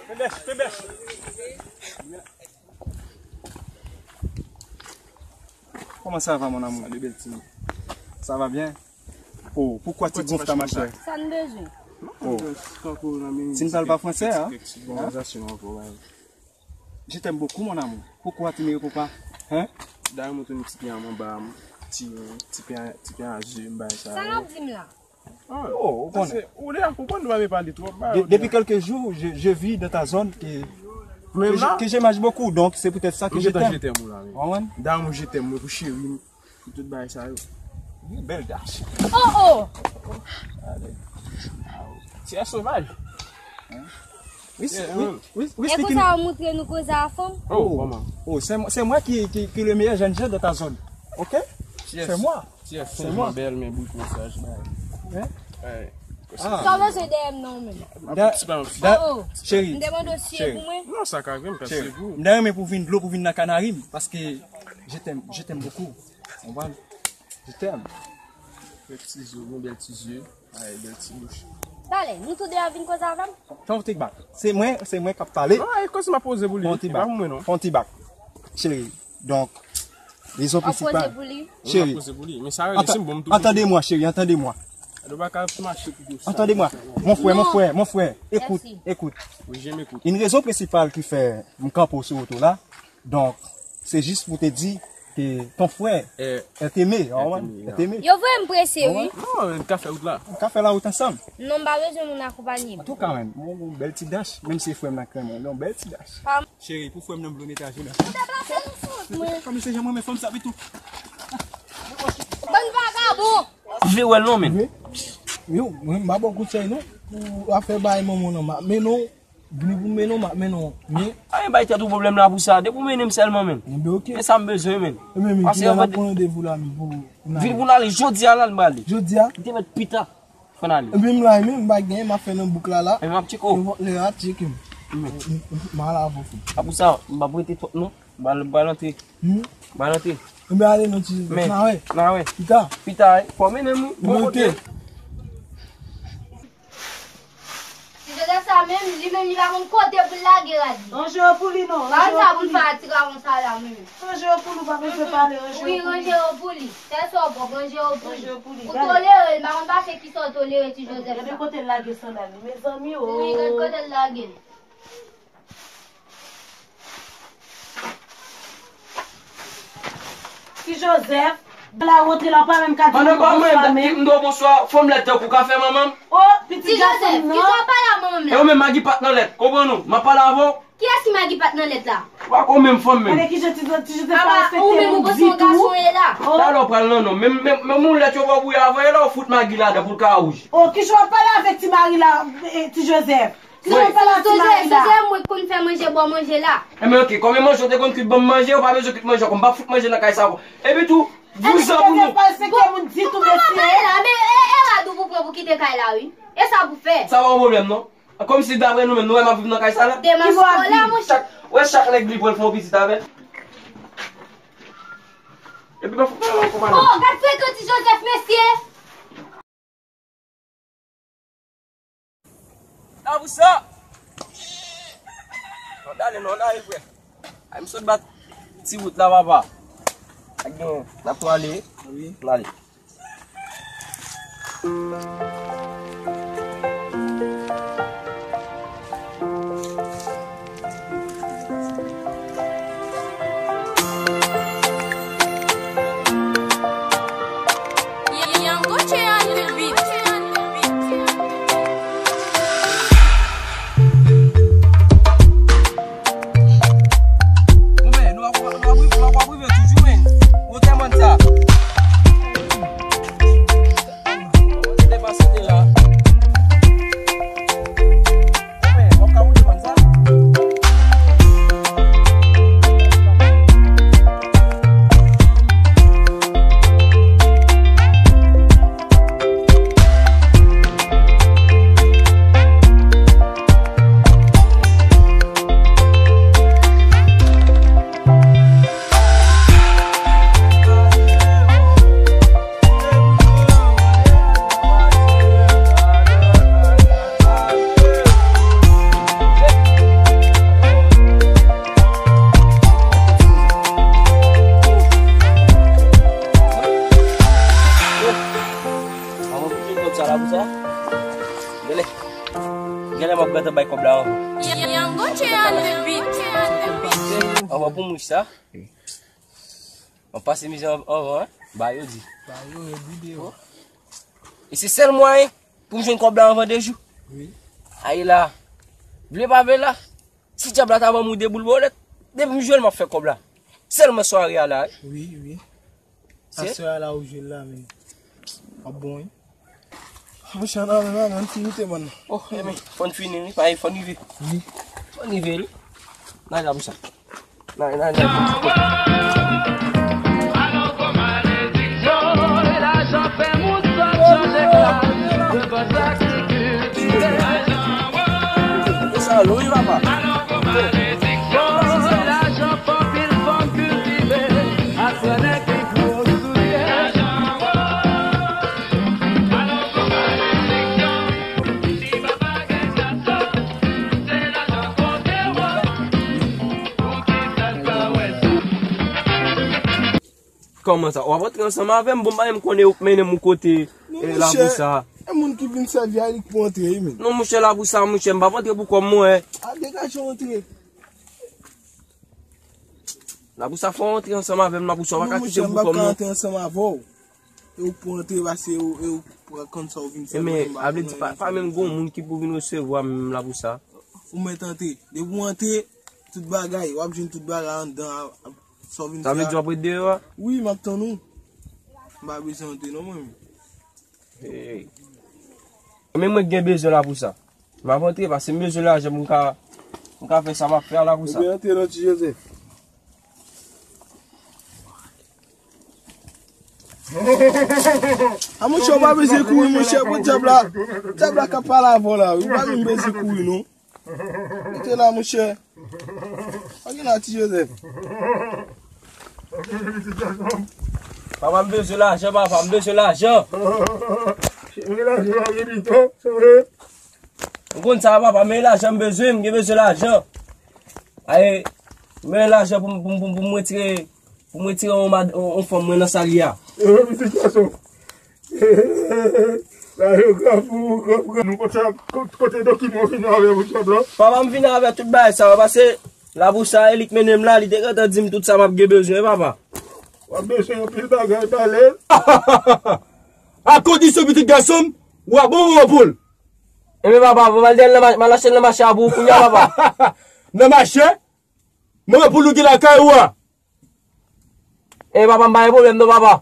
Fè bèch, fè bèch. Comment ça va, mon amour? Salut, belle fille. Ça va bien? Oh, pourquoi tu gonfles ta machine? Sa n bezwen? Oh. Si n pale pa fransè, hein? Hein? Je t'aime beaucoup, mon amour. Pourquoi tu me réponds pas? Hein? Dayè, mwen tounen ti pye anba, ti, ti pye, ti pye a je, m bay sa. Sa n ap di m la? Oh, ou konnen. Ou deja konprann nou pa vle pale twòp, ba. De-, depuis quelques jours, je, je vis dans ta zone que, que je, que j'aime beaucoup, donc c'est peut-être ça que je t'aime. Mwen gentan je t'aime ou la, wi. Ou konprann? D'amour, je t'aime, mwen, pou cheri m, pou tout bagay sa yo. Wi, bèl dash. Oh, oh! Ti a sovaj. Wi, wi, wi, wi. E konsa ou montre nou koze a fanm? Oh, kòman? Oh, c'est, c'est moi qui, qui, qui le meilleur jeune gens dans ta zone. OK? C'est moi. Ti a sovaj bèl, men bout mesaj, bay. Hein? Sa w bezwen dèyè m nan ou menm? Da, da, oh, oh. Cheri, m te mande w si e pou mwen. Non, sa ka vin, paske se pou ou. M ta renmen pou vin dlo, pou vin nan kanari m, paske je t'aime, je t'aime beaucoup. Ou konprann? Je t'aime. Bèl ti zye, gon bèl ti zye. Ay, bèl ti bouch. Talè, nou tou de a vin koze avè m? Fè yon ti bak. Se mwen, se mwen k ap pale. Non, e koze m ap poze pou li. Fè yon ti bak. Fè yon ti bak. Cheri, donk, rezon prensipal. Ap poze pou li. Cheri. Ap poze pou li. Men sa rele se m bon, m tou. Entendez-moi, chérie, entendez-moi. Entendez-moi. Mon frère, mon frère, mon frère, écoute, écoute. Oui, je m'écoute. Une raison principale qui fait m kanpe sou wout ou la, donk, se jis pou te di ke ton frè est aimé, ou konprann? Est aimé. Yo voye m prese, wi. Non, n ka fè wout la. N ka fè la wout ansanm. Non, m pa bezwen moun akonpanye m. Antouka, men, yon bèl ti dash, menm si frè m nan k renmen, yon bèl ti dash. Cheri, pou frè m nan blo netaje la. Ou deplase nou sou wout mwen. Kòm se jan mwen, men fanm sa pi tou. Bann vagabon. Ou vle wè l non, men. Wi. Yo, mwen, m pa ba w konsèy, non. Pou afè bay manman nan, m ap mennen w. Vini pou m mennen w, m ap mennen w. Men. A, men bay tèt ou pwoblèm la pou sa. Depi w mennen m sèlman, men. Enben, oke. Men sa m bezwen, men. Enben, men, kilè n ap pran randevou la, men, pou n ale? Vin pou n ale, jodi a la, n prale. Jodi a? M te mèt pita. Fò n ale. Ebyen, m la, men, m pa gen, m ap fè nan bouk la, la. Ebyen, m ap tcheke w. Lè a, tcheke m. M, m, m, m al avè w, frè. A pou sa, m p ap rete twòp, non. M pral, m pral antre. M pral antre. Ebyen, ale, non, ti, n a wè. N a wè. Pita. Pita, wi. Fò w mennen m, wi. Bon kote. Ti Jozèf sa menm, li menm, li pa konn kote pou l lage rad li. Ranje yo pou li, non. Pa sa pou l fè atira konsa la, menm. Ranje yo pou li, ou pa bezwen pale, ranje yo pou li. Wi, ranje yo pou li. Fè sa w pwòp, ranje yo pou li. Ou tolere l, m pa konn pa se kisa w tolere ti Jozèf sa. Gade kote l lage sandal li, mezanmi, o. Wi, gade kote l lage l. Ti Jozèf, la rantre la, ou pa menm ka di bonswa menm. Pandan pa mwen, m di w bonswa, fanm lèd tankou w ka fè manman m. O, pitit gason m nan. Ti Jozèf, kisa w pale a manman m la? E ou menm, Magi pa t nan lèt, konprann ou? M ap pale avè w. Kiyès ki Magi pa t nan lèt la? Ou pa konn menm fanm menm. Gade kijan ti, ti Jozèf pa respekte moun ditou. Talè w pral nan non. Menm, menm, menm yon lèt yo ba w bouyi avan, e la w fout Magi ladan pou l ka wouj. O, kijan w ap pale avèk ti mari la, e, ti Jozèf? Kijan w ap pale avèk ti mari la? Jozèf, mwen k konn fè manje, ba w manje la. Enben, oke, kòm e manje w te konn kwit ban m manje, ou pa bezwen kwit manje ankò. M p ap fout manje nan kay sa ankò. Epi tou, vouzan pou nou. la, wi. E sa pou fè? Sa pa yon pwoblèm, non. Kòmsi daprè nou menm, nou wè m ap viv nan kay sa la? Demanch kolè, monchè. Chak, wè chak nèg li pran l fè yon pitit avè l. Epi pa fè yon konprann. Oh, gad frekan ti Joseph, mesye! Labousa! Ann ale non, ann ale frè. Ay, m sot bat ti wout la, papa. Ak gen, n ap tou ale. Wi. Ann ale. Bon, men, nou ap, nou ap, nou ap, nou ap rive toujou, men. Wotè mòn sa. Wotè pa sante la. Bon, men, w ap ka wotè mòn sa. Avan pou jwenn kòb sa la pou sa. Genlè. Genlè m ap gentan bay kòb la avan. Avan pou mouch sa. An pase mizè an, anvan, en. Ba yo di. Ba yo, yo di de yo. E se sèl mwayen pou m jwenn kòb la anvan de jou. Wi. Ay la. Vle pa vle la. Si dyab la ta ban m ou de boul bolèt, depi m jwenn m ap fè kòb la. Sèlman sware a la, wi. Wi, wi. Se aswè a la ou jwe l la, men. W ap bon, wi. Mouche, nan, nan, nan, nan, fini te, man. Oh, enben, fò n fini, wi. Pa, fò n rive. Wi. Fò n rive, wi. Nan, nan, pou sa. Nan, nan, nan. Sa lou, wi, papa. Kòman sa? W ap antre ansanm avè m? Bon, m pa menm konnen ou k mennen m ou kote, eh, labou sa. E moun ki vin sèvi a li k pou antre, wi, men. Non, monchè, labou sa, monchè, m p ap antre pou kò m, mwen. A, degaje w antre. Labou sa, fò w antre ansanm avè m, labou sa, w pa ka kite m pou kò m, non. Non, monchè, m p ap ka antre ansanm avè w. E ou k pou antre, pase e ou, e ou k pou konn sa w vin fè. Men, a vle di, pa, pa menm gon moun ki pou vin resevwa m, labou sa. Ou mèt antre. Depi w antre, tout bagay, w ap jwenn tout bagay anndan a, a, sa w vin fè a. Sa vle di w ap ret deyò a? Wi, m ap tann ou. M pa bezwen antre non, mwen menm. Hey. Men mwen gen bezwen labou sa. M ap antre, paske m bezwen lajan pou m ka, pou m ka fè sa m ap fè a labou sa. Ebyen, antre non, Ti Jozèf. A, monchè, ou pa bezwen kouri, monchè, pou dyab la. Dyab la k ap pale avè w la, wi. Ou pa menm bezwen kouri, non. Rete la, monchè. Pa gen la, Ti Jozèf. Papa, m bezwen lajan, papa, m bezwen lajan. Cheve lajan pa gen pito, cheve. Ou konn sa, papa, men lajan m bezwen, m gen bezwen lajan. Ay, men lajan pou m, pou m, pou m, pou m retire, pou m retire yon mad-, yon, yon fanm mwen nan sa l ye a. Cheve, pitit gason. Lajan grap pou ou, grap, grap. Nou konn sa, kot-, kote dokiman w vin avè pou dyab la? Papa, m vin avè tout bagay sa, pase labou sa, e li k mennen m la, li te gentan di m tout sa m ap gen bezwen, papa. W ap bezwen anpil bagay, talè. A kondisyon, pitit gason m, w a bon ou an poul. Ebyen, papa, m al dèyè l nan ma-, m al achte l nan mache a pou ou kounye a, papa. Nan mache? Mwen poul ou gen lakay ou a. E papa, m pa gen pwoblèm non, papa.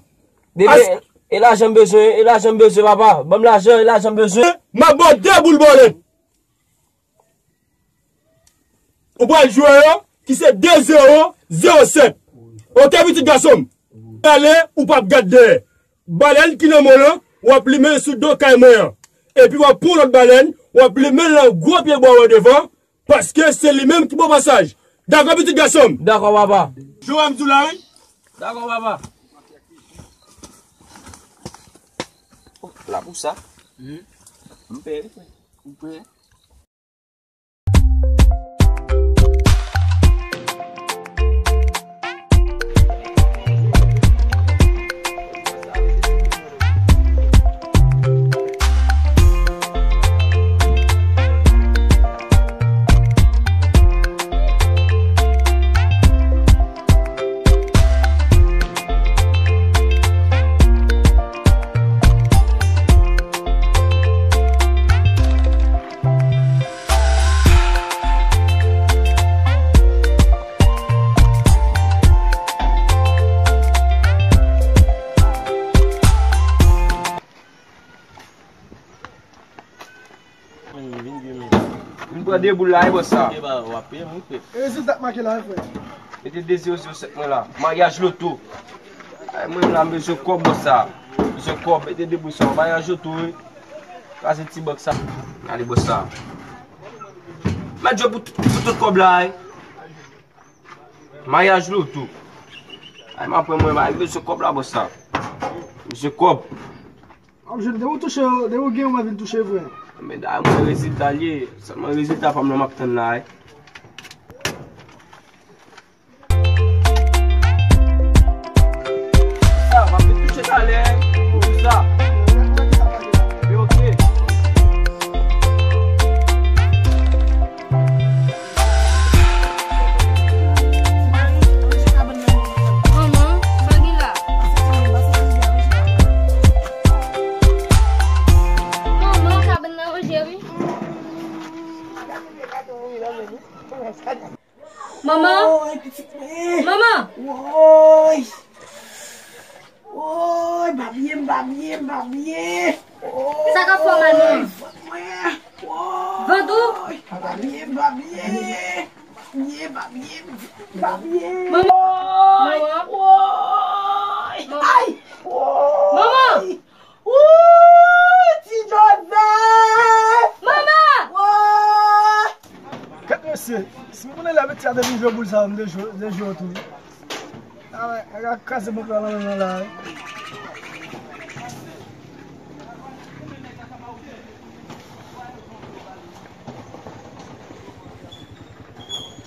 Depi e lajan m bezwen, e lajan m bezwen, papa. Ban m lajan, e lajan m bezwen. M ap ba w de boul bòlèt. Ou pral jwe yo, ki se de zewo zewo sèt. Oke, pitit gason m? Ale, ou p ap gad dèyè. Balèn ki nan men w lan, w ap limen sou do kay mwen an. epi w ap pran lòt balèn, w ap limen l nan gwo pye bwa w devan, paske se li menm ki ba w pasaj. Dakò, pitit gason m? Dakò, papa. Jan w di w la, wi. Dakò, papa. Oh, la pou sa. M pè, wi, frè. M pè. Vin pran de boul la, e bòs sa. E ba, w ap peye m, wi, frè. E rezilta k make la, wi, frè. Mete de zewo zewo sèt mwen la. Maryaj loto. Ay, mwen la, m bezwen kòb, bòs sa. Bezwen kòb, mete de boul sa. Maryaj loto, wi. Kraze ti bank sa. Gade bòs sa. Mèt jwe pou, pou tout kòb la, wi. Maryaj loto. Ay, m ap pran mwen, m bezwen kòb la, bòs sa. Bezwen kòb. Ap jwenn, depi w touche, depi w gen, w vin touche vre. Men da mwen rezilta l ye. Sèlman rezilta pa m nan m ap tann la, wi. Sa, m ap vin touche talè, wi. Pou sa. Men oke. Manman, sa gen la? Manman, kabann nan ranje, wi. Manman! Woy, pitit mwen! Manman! Woy! Woy, babye m, babye m, babye! Sa k ap fè w mal, manman? Woy, vant mwen! Woy! Vant ou? Babye m, babye! Babye, babye, babye! Manman! Woy! Manman! Woy! Manman! Ay! Woy! Woy! Wouy, ti Joseph! Manman! Woy! Gad mesye, si m konnen lè piti a te vin jwe boul sa, m te jwe, te jwe tou. A wè, nèg la kraze bank la nan men mwen la, wi.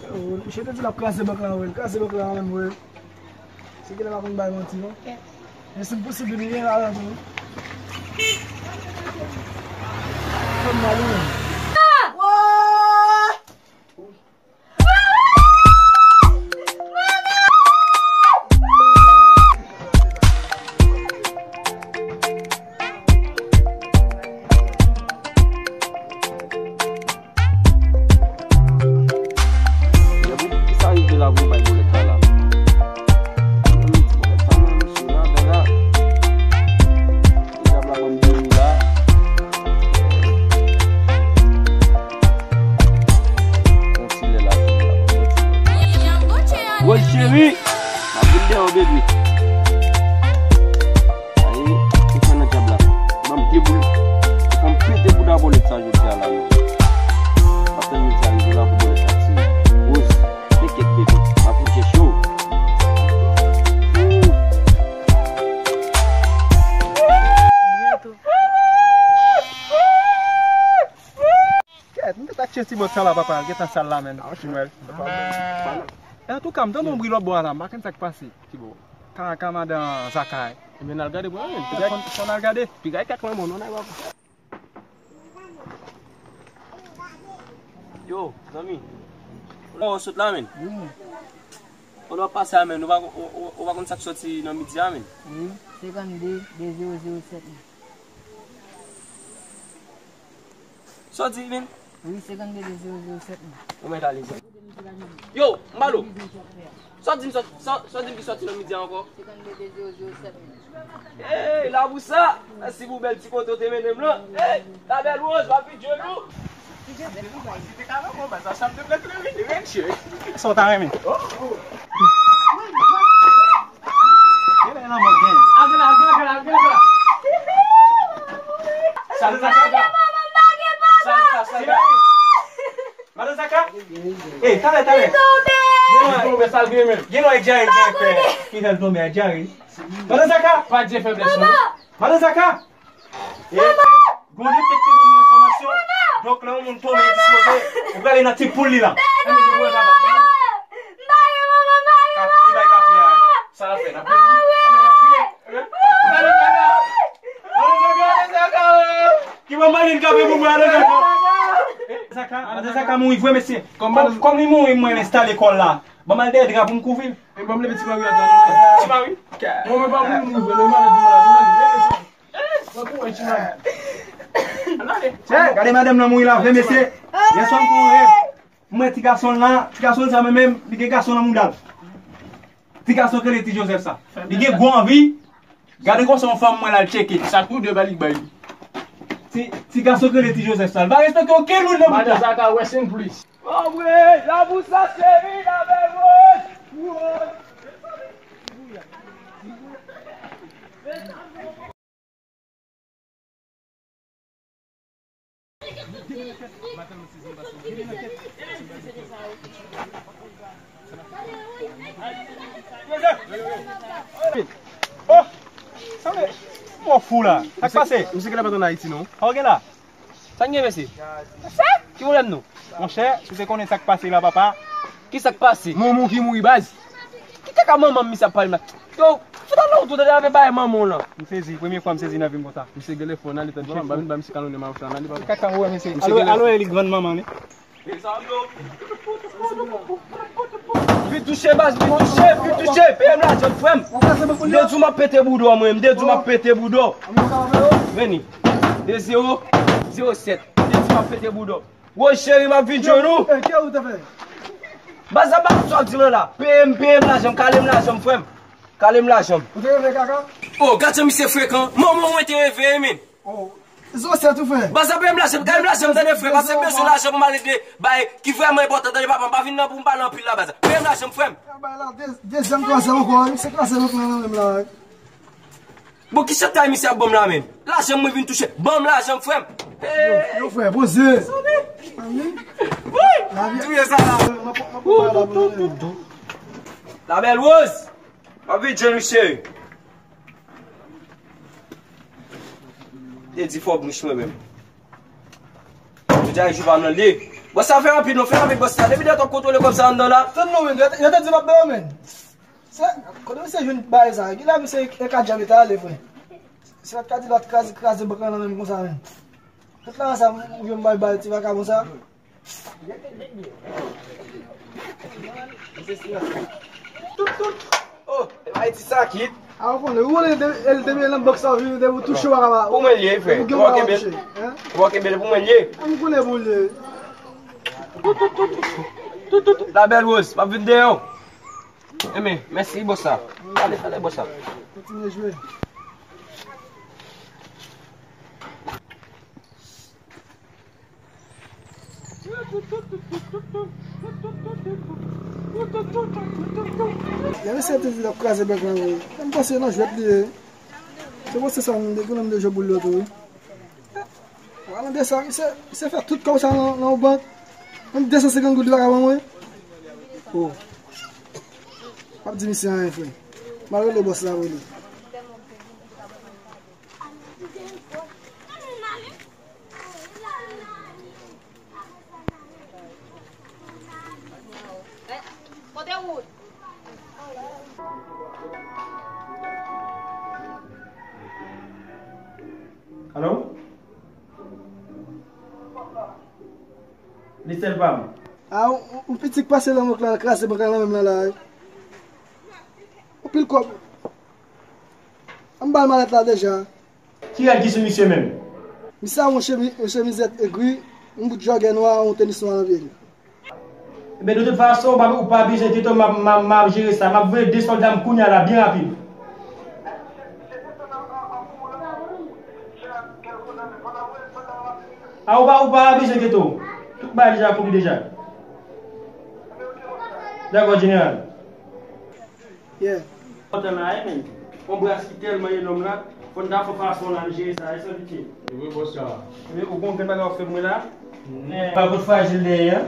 Yo, misye te di l ap kraze bank la, wi. L kraze bank la menm, wi. Se genlè pa konn bay manti, non. Men si m posib, li gen lajan tou, wi. Fè m mal, wi. Kisa rive la pou bay bolèt la la? Ti bolèt sa, mwen, mesye, la, la, la. Dyab la ban m de mil la. Yon ti lè la, yon ti lè la. Woy, cheri, m ap vin dèyè w, baby. Ayi, ou fè nan dyab la. Ban m de boul. Fò m pete bouda bolèt sa jodi a la, men. M ap tann midi a rive la pou bolèt sa tire. Woz, tenkèt, bebe. M ap vin chèche w. Kèt, m te tak chèche ti bòt sa la, papa. Gentan sal la, men. Ti nwèl. E antouka, m tande yon bri lòt bò a la. M pa konn sa k pase, ti bò. Ka, ka madan Zakay. Ebyen, n al gade pou nou, men. Piga, fò n al gade. Piga kèk lanmò, non, n al wè. Yo, zanmi. Ou sot la, men. Wi. Ou pa pase a, men. Ou pa, ou, ou, ou pa konn sa k sòti nan midi a, men. Wi, senkannde, de zewo zewo sèt, men. Sa w di, men? Wi, senkannde de zewo zewo sèt, men. Ou mèt ale, zanmi. Yo, Mbalo. Sa w di m, sa, sa, sa w di m ki sòti nan midi a ankò? Senkannde de zewo zewo sèt, men. Ey, la pou sa. Mèsi pou bèl ti kote w te mennen m lan. Ey, la bèl woz, w ap vin jwe nou. Sa w ta renmen? Genlè lanmò gen. Al gen la, al gen la, al gen la, al gen la. Sa, sa, sa, sa. Ey, talè, talè. Li tonbe! Li tonbe, sa l gen menm. Gen yon dyare, gen fè. Ki fè l tonbe a dyare? Madan Zaka! Pa di feblès non. Madan Zaka! Gon de pèt ki ban nou enfòmasyon. Donk, lè yon moun tonbe disloke, ou prale nan ti poul li la. Ann, li dekouraje la. Kafe, li bay kafe a. Sa l ap fè? L ap dekouraje. Ann, l ap kriye. Ki ban Malin kafe pou mwen, Madan Zaka. Madan Zaka, Madan Zaka mouri vre, mesye. Kòm, kòm li mouri, mwen enstale kò l la. Ban m al dèyè dra pou m kouvri l. E ban m leve Ti Mari ata non. Ti Mari. Mwen, mwen pa moun mouri vre, non, malad, malad, malad. Gade madanm nan mouri la vre, mesye. Yèswa m fè yon rèv. M wè ti gason la, ti gason sa menm, li gen gason nan mouda l. Ti gason ki rele Ti Joseph sa. Li gen gwo anvi. Gade konsa yon fanm mwen la l tcheke. Sa tou de ba li bay. Ti, ti gason ki rele Ti Joseph sa. L pa respekte okenn moun nan bout la. Madan Zaka, rest in peace. Anmwey, lanmou sa seri la bèl wòz. Oh! Sa vle, mò fou la. Sa k pase? Misye genlè pa t ann Ayiti non. Sa w gen la? Sa n gen mesye? Sa? Ki pwoblèm nou? Monchè, si w te konnen sa k pase la, papa. Ki sa k pase? Manman w ki mouri baz. Ki kaka manman m misye ap pale m la? Yo, fout al nan wout ou tande avè bagay manman w lan. M sezi, premye fwa m sezi nan vi m konsa. Misye genlè fò nan li tande. Ba misye kalonnen mawouch la nan li papa. Kaka ou wè mesye. Alo, alo, li grann manman li. Vin touche baz, vin touche, vin touche. Peye m lajan m frè m. M te di w m ap pete bouda w mwen, m te di w m ap pete bouda w. Vini. De zewo zewo sèt. M te di w m ap pete bouda w. Woy cheri, m ap vin jwenn ou. Baz la, baz sa w ap di lan la. Peye m, peye m lajan m, kale m lajan m frè m. Kale m lajan m. Ou te reveye kaka? Oh, gad jan misye frekan. Manman mwen te reveye men. Oh, se sa tou frè. Baz la, peye m lajan m, kale m lajan m tande frè, paske m bezwen lajan pou m ale de bay ki vrèman enpòtan tande papa, m pa vin nan pou m pale anpil la baz la. Peye m lajan m frè m. Bay la de, dezyèm kraze ankò, wi. Se kraze nou pran nan men m la, wi. Bon, ki chantay misye ap ban m la menm? Lajan m mwen vin touche. Ban m lajan m, frè m. Yo, yo, frè, poze. Wi. Touye sa la. La belle Rose. M ap vin jwenn ou, cheri. Te di fò bouch mwen menm. Jodi a jou pa m nan li. Bòs sa fè rapid non, fè rapid bòs sa. Depi lè t ap kontwole kòb sa anndan la. Tann non, men, yo te, yo te di m ap bay yo, men. Se, kote misye jwenn bagay sa? Kilè misye e ka djab eta ale, frè? Se pa t ka di lòt kraze, kraze bank lan nan men m konsa, men. Tout lajan sa, m, m jwenn bay, bay ti vakabon sa. Tout, tout. Oh, e bay ti sakit. A, ou konnen, ou konnen, de, el te vin nan bank sa, vin, depi ou touche, ou pa ka. Pou mwen l ye, frè. Ou pa kenbe l. Ou pa kenbe l, pou mwen l ye. A, m konnen pou l ye. La belle Rose, m ap vin dèyè w. Enben, mèsi, bòs la. Ale, ale, bòs la. Kontinye jwe. Lè mesye te di l ap kraze bèk lan, wi. M panse nan jwèt li ye. Se panse sa, m te konnen m te jwe boul yo tou, wi. Wala de sa, misye, misye fè tout kòb sa nan, nan yon bank. Menm de san senkant goud li pa ka ban mwen. Oh. M ap di misye anyen, frè. M al rele bòs la pou li. Kote wout? Alo? Li sèl pa m. A, yon, yon piti k pase nan bank la, kraze bank la nan men m la, la, wi. Yon pil kòb. An m ba l malèt la deja. Ki rad ki sou misye menm? Misye a yon chemi-, yon chemizèt gri, yon bout jògè nwa, yon tenis nwa nan pye li. Ebyen, de tout fason, ou pa, ou pa bezwen enkyete w, m ap, m ap, m ap jere sa. M ap voye de sòlda m kounye a la, byen rapid. A, ou pa, ou pa bezwen enkyete w. Tout bagay deja akonpli deja. Dakò, jeneral. Yeah. Kontan la, wi, men. Yon bras ki tèlman enòm la, fò n ta fè fason la, nou jere sa, wi, san pitye. Wi, bòs la. Ebyen, ou konn grenn bagay w ap fè pou mwen la? Men. Pa kout frajil dèyè, an.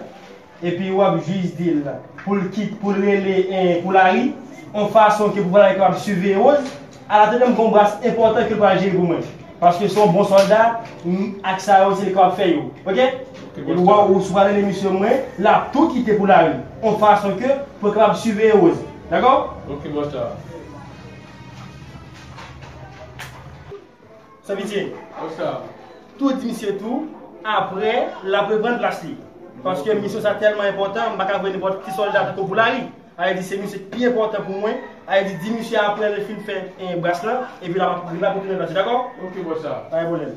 Epi w ap jis di l pou l kit, pou l rele, eh, pou lari, yon fason ke pou lari kapab siveye Rose. An atandan, m gen yon bras enpòtan ke l pral jere pou mwen. Paske se yon bon sòlda, m, ak sa yo, se li k ap fè yo. Oke? Epi w, ou, si w pral rele misye mwen, l ap tou kite pou lari. Yon fason ke pou l kapab siveye Rose. Dakò? Oke, bòs la. San pitye. Tou di misye tou, apre, l ap reprann plas li. Paske misyon sa tèlman enpòtan, m pa ka voye nenpòt ki sòlda tankou pou lari. Sa vle di se misye ki pi enpòtan pou mwen. Sa vle di, di misye apre l fin fè, eh, bras lan, epi l ap, l ap reprann plas li, dakò? Oke, bòs la. Pa gen pwoblèm.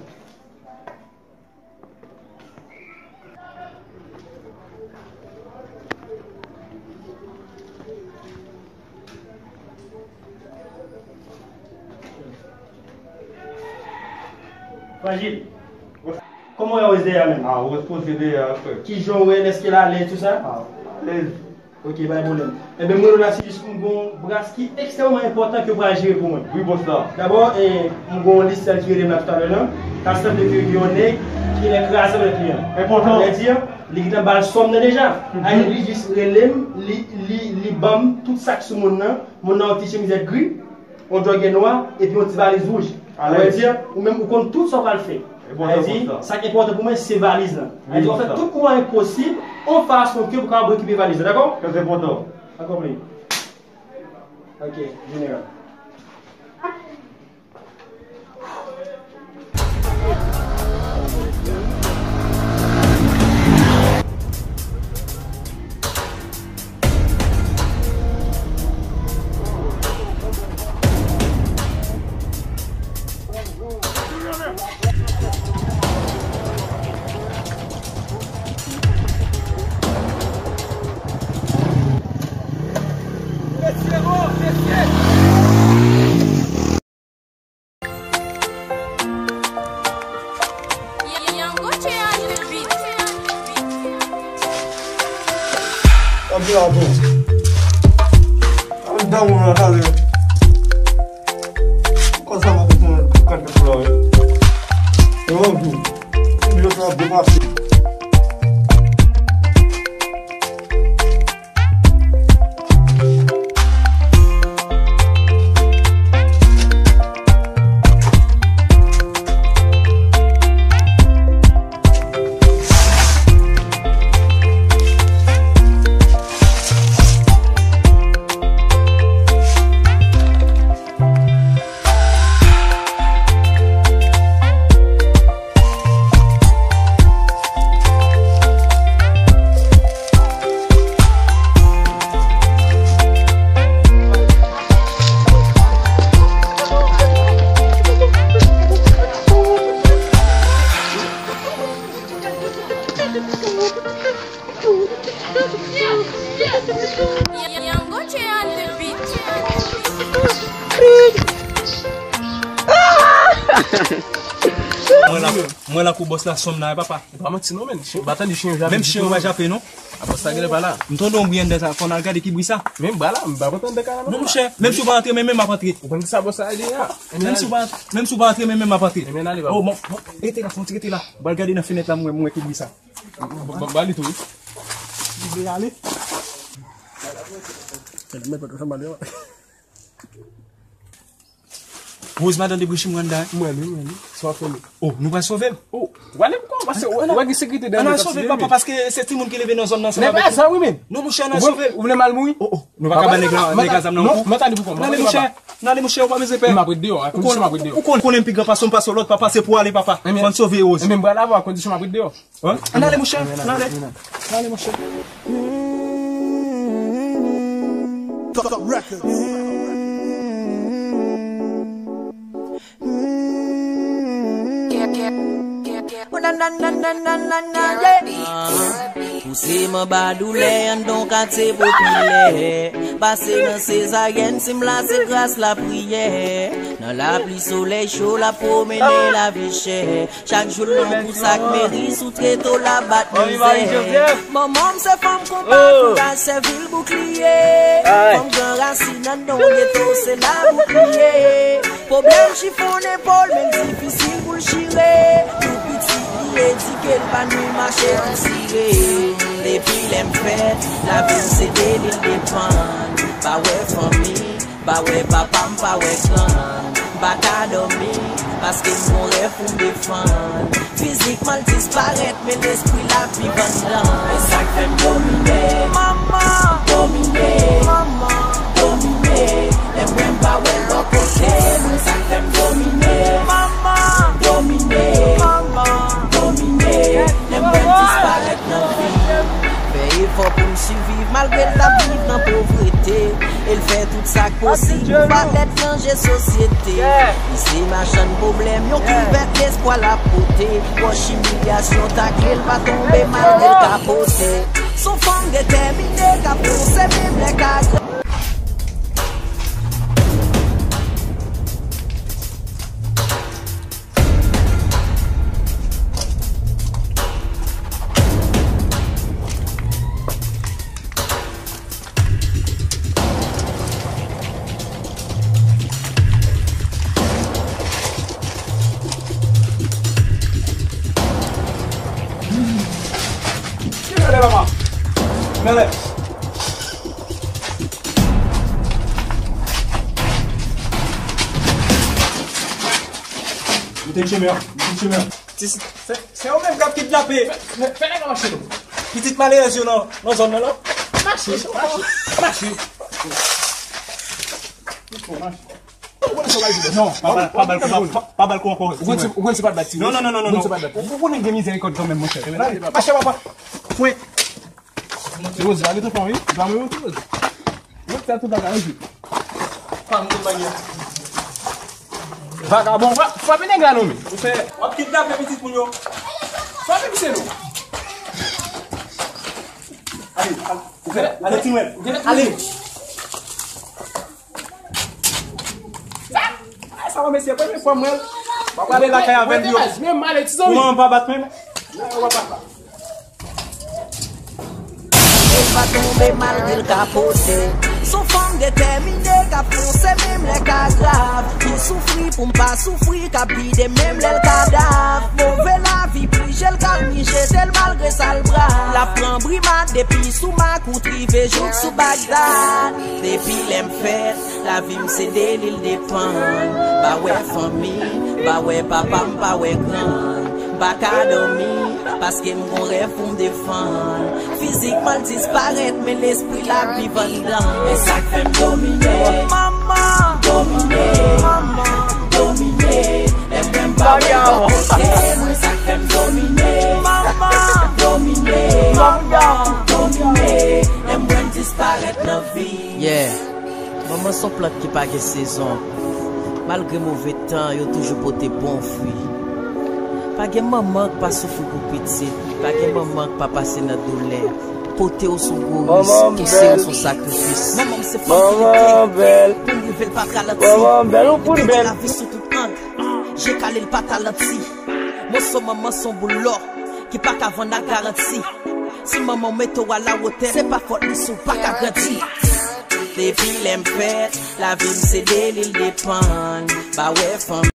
Frajil, kòman w wè Rose dèyè a menm? Ah, Rose poze dèyè a, frè. Kijan w wè l, èske l alèz, tou sa? Ah, alèz. Ok, pa gen pwoblèm. Enben, mwen la, se jis m gen yon bras ki ekstrèmeman enpòtan ke w pral jere pou mwen. Wi, bòs la. Dabò, eh, m gen yon lis sèl ki rele m la toutalè la. Ta sanble ke gen yon nèg ki lè kraze avèk li an. Enpòtan. Sa vle di, li gentan ba l sòm nan deja. Mhm. Ay, li jis rele m, li, li, li ban m tout sa k sou moun nan. Moun nan yon ti chemizèt gri, yon jògè nwa, epi yon ti valiz wouj. Sa vle di, ou menm, ou konn tout sa w pral fè. Sa vle di, sa k enpòtan pou mwen, se valiz lan. Sa vle di, w ap fè tout mwayen posib, yon fason ke pou kapab rekipere valiz lan, dakò? Trè enpòtan. Akonpli. Ok, jeneral. Anpil avan. Ann dan moun nan talè. Konsa mwen konprann kat de koulè yo. Yo anvi. Yo sa depase. Mwen la, mwen la kou bòs la sòm nan, papa. Pa manti non, men. Chen, pa tande chen yo jape. Menm chen yo pa jape, non. A, bòs la genlè pa la. M tande yon bri anndan sa, fò n al gade ki bri sa. Men m pa la, m pa konn tande kara non. Non, monchè, menm si w pa antre, men, men m ap antre. Ou konn ki sa bòs la di a? Menm si w pa, menm si w pa antre, men, men m ap antre. Ebyen, ale, baba. Oh, bon, bon, rete la, fò n ti rete la. M pral gade nan fenèt la, m wè, m wè ki bri sa. Ba, ba, ba li tou, wi. Li vle ale. Mèt pòt la fè mal, yo. Rose, madan de Brichim Randa. Mwen li, mwen li. Sa w ap fè li? Oh, nou pral sove l. Oh, w ale pou kò? Paske w wè gen sekirite dèyè nou k ap siveye li. Ann al sove l, papa, paske se timoun ki leve nan zòn nan, se pa sa wi, men. Non, monchè, ann al sove l. Ou vle m al mouri? Oh, oh. Nou pa ka bay nèg la, nèg la zam nan kou. Non, mwen t ale pou kò m. Ann ale, monchè. Ann ale, monchè, ou pa bezwen pè. M ap ret deyò, a kondisyon m ap ret deyò. Ou konn, ou konnen m pi gran pase w, m pase w lòt, papa, se pou w ale, papa. Fò n sove Rose. Ebyen, m pral avè w, a kondisyon m ap ret deyò. Ann ale, monchè, ann ale. Ann ale, monchè. Thug Records. Pouse m anba doulè anndan katye popilè. Pase nan sezaryèn, si m la se gras lapriyè. Nan lapli solèy cho l ap pwomennen lavi chè. Chak jou l long kou sak meri sou treto l ap bat mizè. Manman m se fanm konba, kouraj sèvi l boukliye. Fanm gran rasin anndan geto se la boukliye. Pwoblèm chifonnen epòl, men l difisil pou l chire. Tou piti li edike l pa nwi mache pou sire. Depi lè m fèt, lavi m se de li l depann. Pa wè fanmi, pa wè papa m, pa wè grann. M pa ka dòmi, paske m gon rèv pou m defann. Fizikman l disparèt, men lespri l ap viv anndan. E sa k fè m domine. Manman! Domine! Manman! Domine! Lè m wè m pa wè l bò kote mwen, sa k fè m domine. Manman! Domine! Manman! Domine! Lè m wè m disparèt nan vi m. Fè efò pou m siviv, malgre l t ap viv nan povrete. E l fè tout sa k posib pou pa tèt nan je sosyete. Li se machann pwoblèm, yon kivèt lespwa l ap pote. Wòch imilyasyon takle l pa tonbe malgre l kapote. S on fanm detèmine k ap fonse menm lè ka Mete l chemen an, mete l chemen an. Ti, se, se ou menm k ap kidnape. Fè, fè nèg la mache non. Pitit malerèz yo nan, nan zòn nan la. Mache, mache, mache. Non, pa bal, pa bal, pa, pa, pa bal kou ankò. Ou konn se, ou konn se pa t bat ti. Non, non, non, non, non. Ou konn se pa t bat. Ou, ou konnen gen mizèrikòd kanmenm, monchè. Mache, papa. Pwen. Ti Rozi, pa gen telefòn, wi. Li pa mwen, ti Rozi. Mwen fè tout bagay, wi. Pa m tout bagay. Vagabon, fra-, frape nèg la non, men. Ou fè, w ap kidnape pitit moun yo. Frape misye non. Ale, ale, ou fè, ale, ti mwen. Ale. Ay, sa va, mesye, premye fwa m wè l. W ap prale lakay avè l, yo. Men m ale, ti zanmi. Ou pa bat menm. L pa tonbe malgre l kapote. S on fanm detèmine k ap fonse menm lè ka grav. Ki soufri pou m pa soufri, k ap vide menm lè l kadav. Move lavi blije l kal mi jete l malgre sa l brav. L ap pran brimad depi sou Makout rive jouk sou Bagdad. Depi lè m fèt, lavi m se de li l depann. Pa wè fanmi, pa wè papa m, pa wè grann. M pa ka dòmi, paske m gon rèv pou m defann. Fizikman l disparèt, men lespri l ap viv anndan. E sa k fè m domine. Manman! Domine! Manman! Domine! Lè m wè m pa wè l bò kote mwen, sa k fè m domine. Manman! Domine! Manman! Domine! Lè m wè m disparèt nan vi. Yeah. Manman s on plant ki pa gen sezon. Malgre move tan, yo toujou pote bon fwi. Pa gen manman k pa soufri pou pitit, pa gen manman k pa pase nan doulè. Pote w s on gwo risk, pouse w s on sakrifis. Manman m se fanm ki lite. Pou m rive l pa t ralanti. Li mete lavi sou tout ang. Je kale l pa t alanti. Moso manman s on boul lò ki pa ka vann a garanti. Si manman w mete w alawotè, se pa fòt li si w pa ka grandi. Depi lè m fèt, lavi m se de li l depann. Pa wè fanmi.